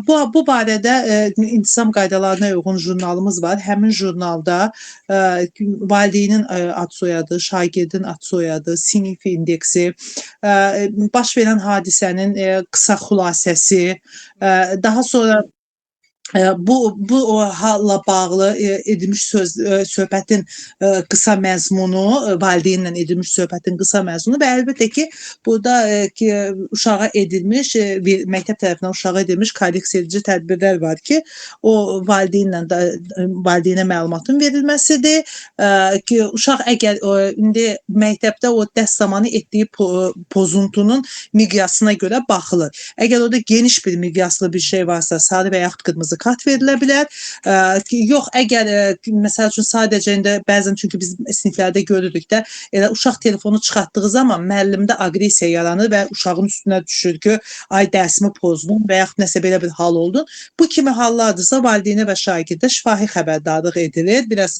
bu barədə intizam qaydalarına uyğun jurnalımız var. Həmin jurnalda valideynin ad soyadı, şagirdin ad soyadı, sinif indeksi, baş verən hadisənin qısa xülasəsi, daha sonra bu halla bağlı edilmiş söhbətin qısa məzmunu, valideynlə edilmiş söhbətin qısa məzmunu və əlbəttə ki, burada ki, uşağa edilmiş, bir məktəb tərəfindən uşağa edilmiş korreksiya edici tədbirlər var ki, o valideynlə də valideynə məlumatın verilməsidir. Ki, uşaq əgər indi məktəbdə o dərs zamanı etdiyi pozuntunun miqyasına görə baxılır. Əgər orada geniş bir miqyaslı bir şey varsa, sarı və yaxud qırmızı kart verilə bilər. Yox, əgər məsəl üçün sadəcə indi bəzən çünki biz siniflərdə görürük də, elə uşaq telefonu çıxartdığı zaman müəllimdə aqressiya yaranır və uşağın üstünə düşür ki, ay dərsimi pozdun və yaxud nəsə belə bir hal oldun. Bu kimi hallardırsa valideynə və şagirdə şifahi xəbərdarlıq edilir. Biraz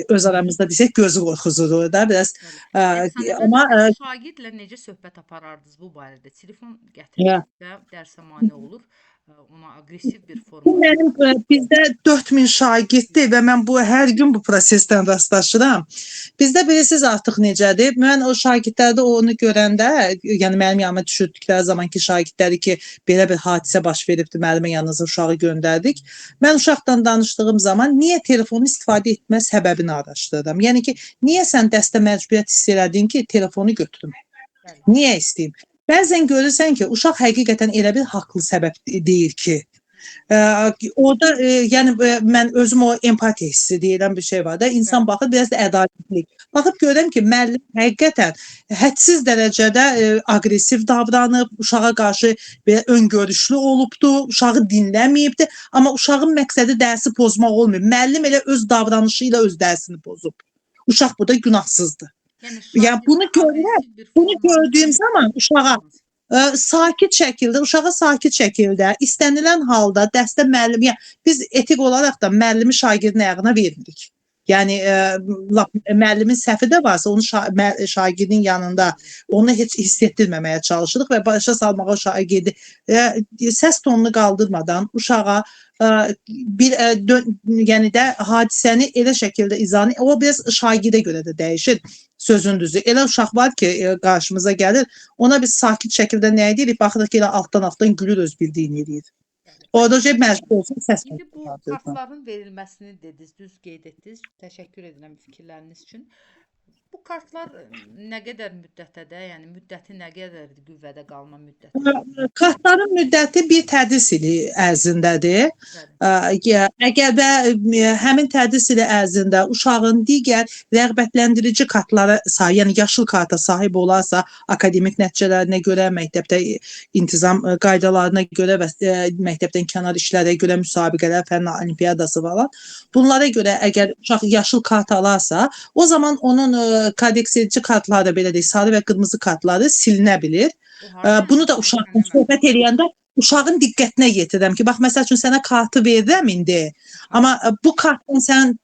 öz aramızda desək gözü qorxuzur orada biraz. Amma şagirdlə necə söhbət aparardınız bu barədə? Telefon gətirir və dərsə mane olur. Ona aqressiv bir forma. Bu mənim bizdə 4000 şagirddir və mən bu hər gün bu prosesdən rastlaşıram. Bizdə bilirsiniz artıq necədir? Mən o şagirdlərdə onu görəndə, yəni mənim yanıma düşürdükləri zaman ki, şagirdləri ki, belə bir hadisə baş veribdir, müəllimin yanınıza uşağı göndərdik. Mən uşaqla danışdığım zaman niyə telefonu istifadə etmə səbəbini araşdırıram. Yəni ki, niyə sən dəstə məcburiyyət hiss elədin ki, telefonu götürüm? Niyə istəyim? Bəzən görürsən ki, uşaq həqiqətən elə bir haqlı səbəb deyir ki, orada yəni mən özüm o empatiya hissi deyilən bir şey var da, insan baxır biraz da ədalətlilik. Baxıb görürəm ki, müəllim həqiqətən hədsiz dərəcədə aqressiv davranıb, uşağa qarşı belə öngörüşlü olubdu, uşağı dinləməyibdi, amma uşağın məqsədi dərsi pozmaq olmayıb. Müəllim elə öz davranışı ilə öz dərsini pozub. Uşaq burada günahsızdır. Yəni bunu görürəm, bunu gördüyüm zaman uşağa sakit şəkildə, uşağa sakit şəkildə, istənilən halda dərsdə müəllim, yəni biz etik olaraq da müəllimi şagirdin ayağına vermirik. Yəni lap müəllimin səhvi də varsa, onu şagirdin yanında onu heç hiss etdirməməyə çalışırıq və başa salmağa şagirdi səs tonunu qaldırmadan uşağa bir yəni də hadisəni elə şəkildə izah, o biraz şagirdə görə də dəyişir. Sözün düzü. Elə uşaq var ki, qarşımıza gəlir, ona biz sakit şəkildə nə edirik? Baxırıq ki, elə altdan-altdan gülür, öz bildiyini eləyir. Orada şey məcbur olsun, səs İndi bu kartların verilməsini dediniz, düz qeyd etdiniz. Təşəkkür edirəm fikirləriniz üçün. Bu kartlar nə qədər müddətdə də, yəni müddəti nə qədərdir, qüvvədə qalma müddəti? Kartların müddəti bir tədris ili ərzindədir. Əgər və həmin tədris ili ərzində uşağın digər rəğbətləndirici kartlara sahib, yəni yaşıl karta sahib olarsa, akademik nəticələrinə görə, məktəbdə intizam qaydalarına görə və məktəbdən kənar işlərə görə, müsabiqələr, fənn olimpiyadası falan, bunlara görə əgər uşaq yaşıl kart alarsa, o zaman onun korreksiya edici kartları, belə deyək, sarı və qırmızı kartları silinə bilir. Bunu da uşaqla söhbət eləyəndə, uşağın diqqətinə yetirirəm ki, bax məsəl üçün sənə kartı verirəm indi. Amma bu kartdan sən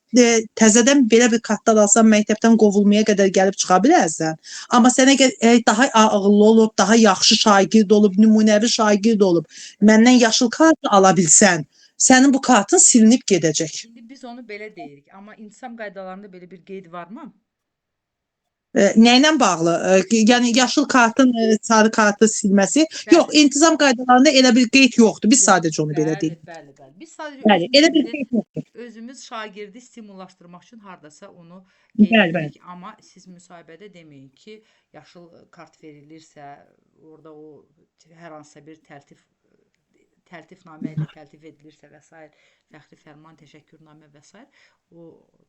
təzədən belə bir kartdan alsan məktəbdən qovulmaya qədər gəlib çıxa bilərsən. Amma sən əgər daha ağıllı olub, daha yaxşı şagird olub, nümunəvi şagird olub, məndən yaşıl kart ala bilsən, sənin bu kartın silinib gedəcək. İndi biz onu belə deyirik, amma intizam qaydalarında belə bir qeyd varmı? Nə ilə bağlı? Yəni yaşıl kartın sarı kartı silməsi? Bəli. Yox, intizam qaydalarında elə bir qeyd yoxdur. Biz Yox. sadəcə onu belə Bəli, deyirik. bəli, bəli. Biz sadəcə Bəli, elə bir özümüz qeyd yoxdur. özümüz şagirdi stimullaşdırmaq üçün hardasa onu qeyd Bəli, bəli. edirik. Amma siz müsahibədə deməyin ki, yaşıl kart verilirsə, orada o hər hansısa bir təltifnamə ilə təltif edilirsə və sair, fəxri fərman, təşəkkürnamə və sair, o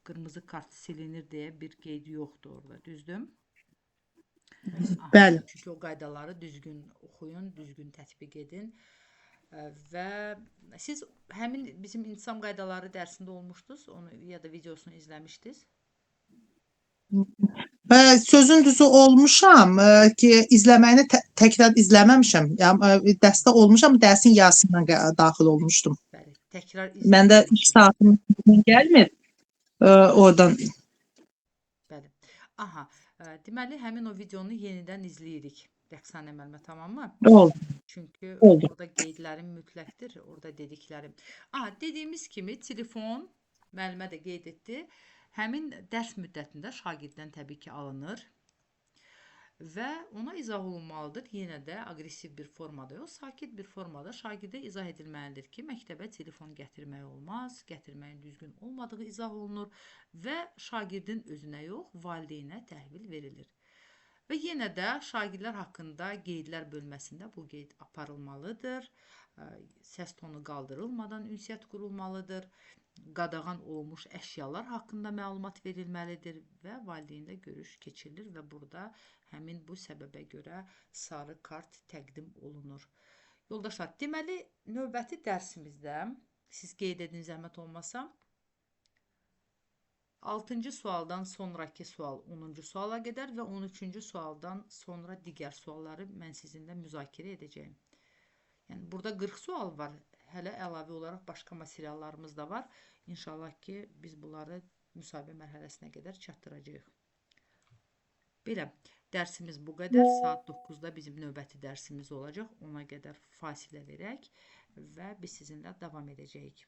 qırmızı kart silinir deyə bir qeyd yoxdur orada, düzdür? Aha, Bəli. çünki o qaydaları düzgün oxuyun, düzgün tətbiq edin. Və siz həmin bizim intizam qaydaları dərsində olmuşdunuz, onu ya da videosunu izləmişdiniz. Sözün düzü olmuşam ki, izləməyini təkrar izləməmişəm. Yəni dərsdə olmuşam, dərsin yarısından daxil olmuşdum. Bəli, təkrar Məndə izləmək iş saatım gəlmir. Oradan. Bəli. Aha, deməli həmin o videonu yenidən izləyirik. Rəqsanə müəllimə, tamammı? Oldu. Çünki Oldu. orada qeydlərim mütləqdir, orada dediklərim. Aha, dediyimiz kimi telefon müəllimə də qeyd etdi. Həmin dərs müddətində şagirddən təbii ki alınır və ona izah olunmalıdır. Yenə də aqressiv bir formada yox, sakit bir formada şagirdə izah edilməlidir ki, məktəbə telefon gətirmək olmaz, gətirməyin düzgün olmadığı izah olunur və şagirdin özünə yox, valideynə təhvil verilir. Və yenə də şagirdlər haqqında qeydlər bölməsində bu qeyd aparılmalıdır. Səs tonu qaldırılmadan ünsiyyət qurulmalıdır. Qadağan olunmuş əşyalar haqqında məlumat verilməlidir və valideyndə görüş keçirilir və burada həmin bu səbəbə görə sarı kart təqdim olunur. Yoldaşlar, deməli, növbəti dərsimizdə siz qeyd edin zəhmət olmasa, 6-cı sualdan sonrakı sual 10-cu suala qədər və 13-cü sualdan sonra digər sualları mən sizinlə müzakirə edəcəyim. Yəni, burada 40 sual var. Hələ əlavə olaraq başqa materiallarımız da var. İnşallah ki, biz bunları müsahibə mərhələsinə qədər çatdıracağıq. Belə, dərsimiz bu qədər. Saat 9-da bizim növbəti dərsimiz olacaq. Ona qədər fasilə verək və biz sizinlə davam edəcəyik.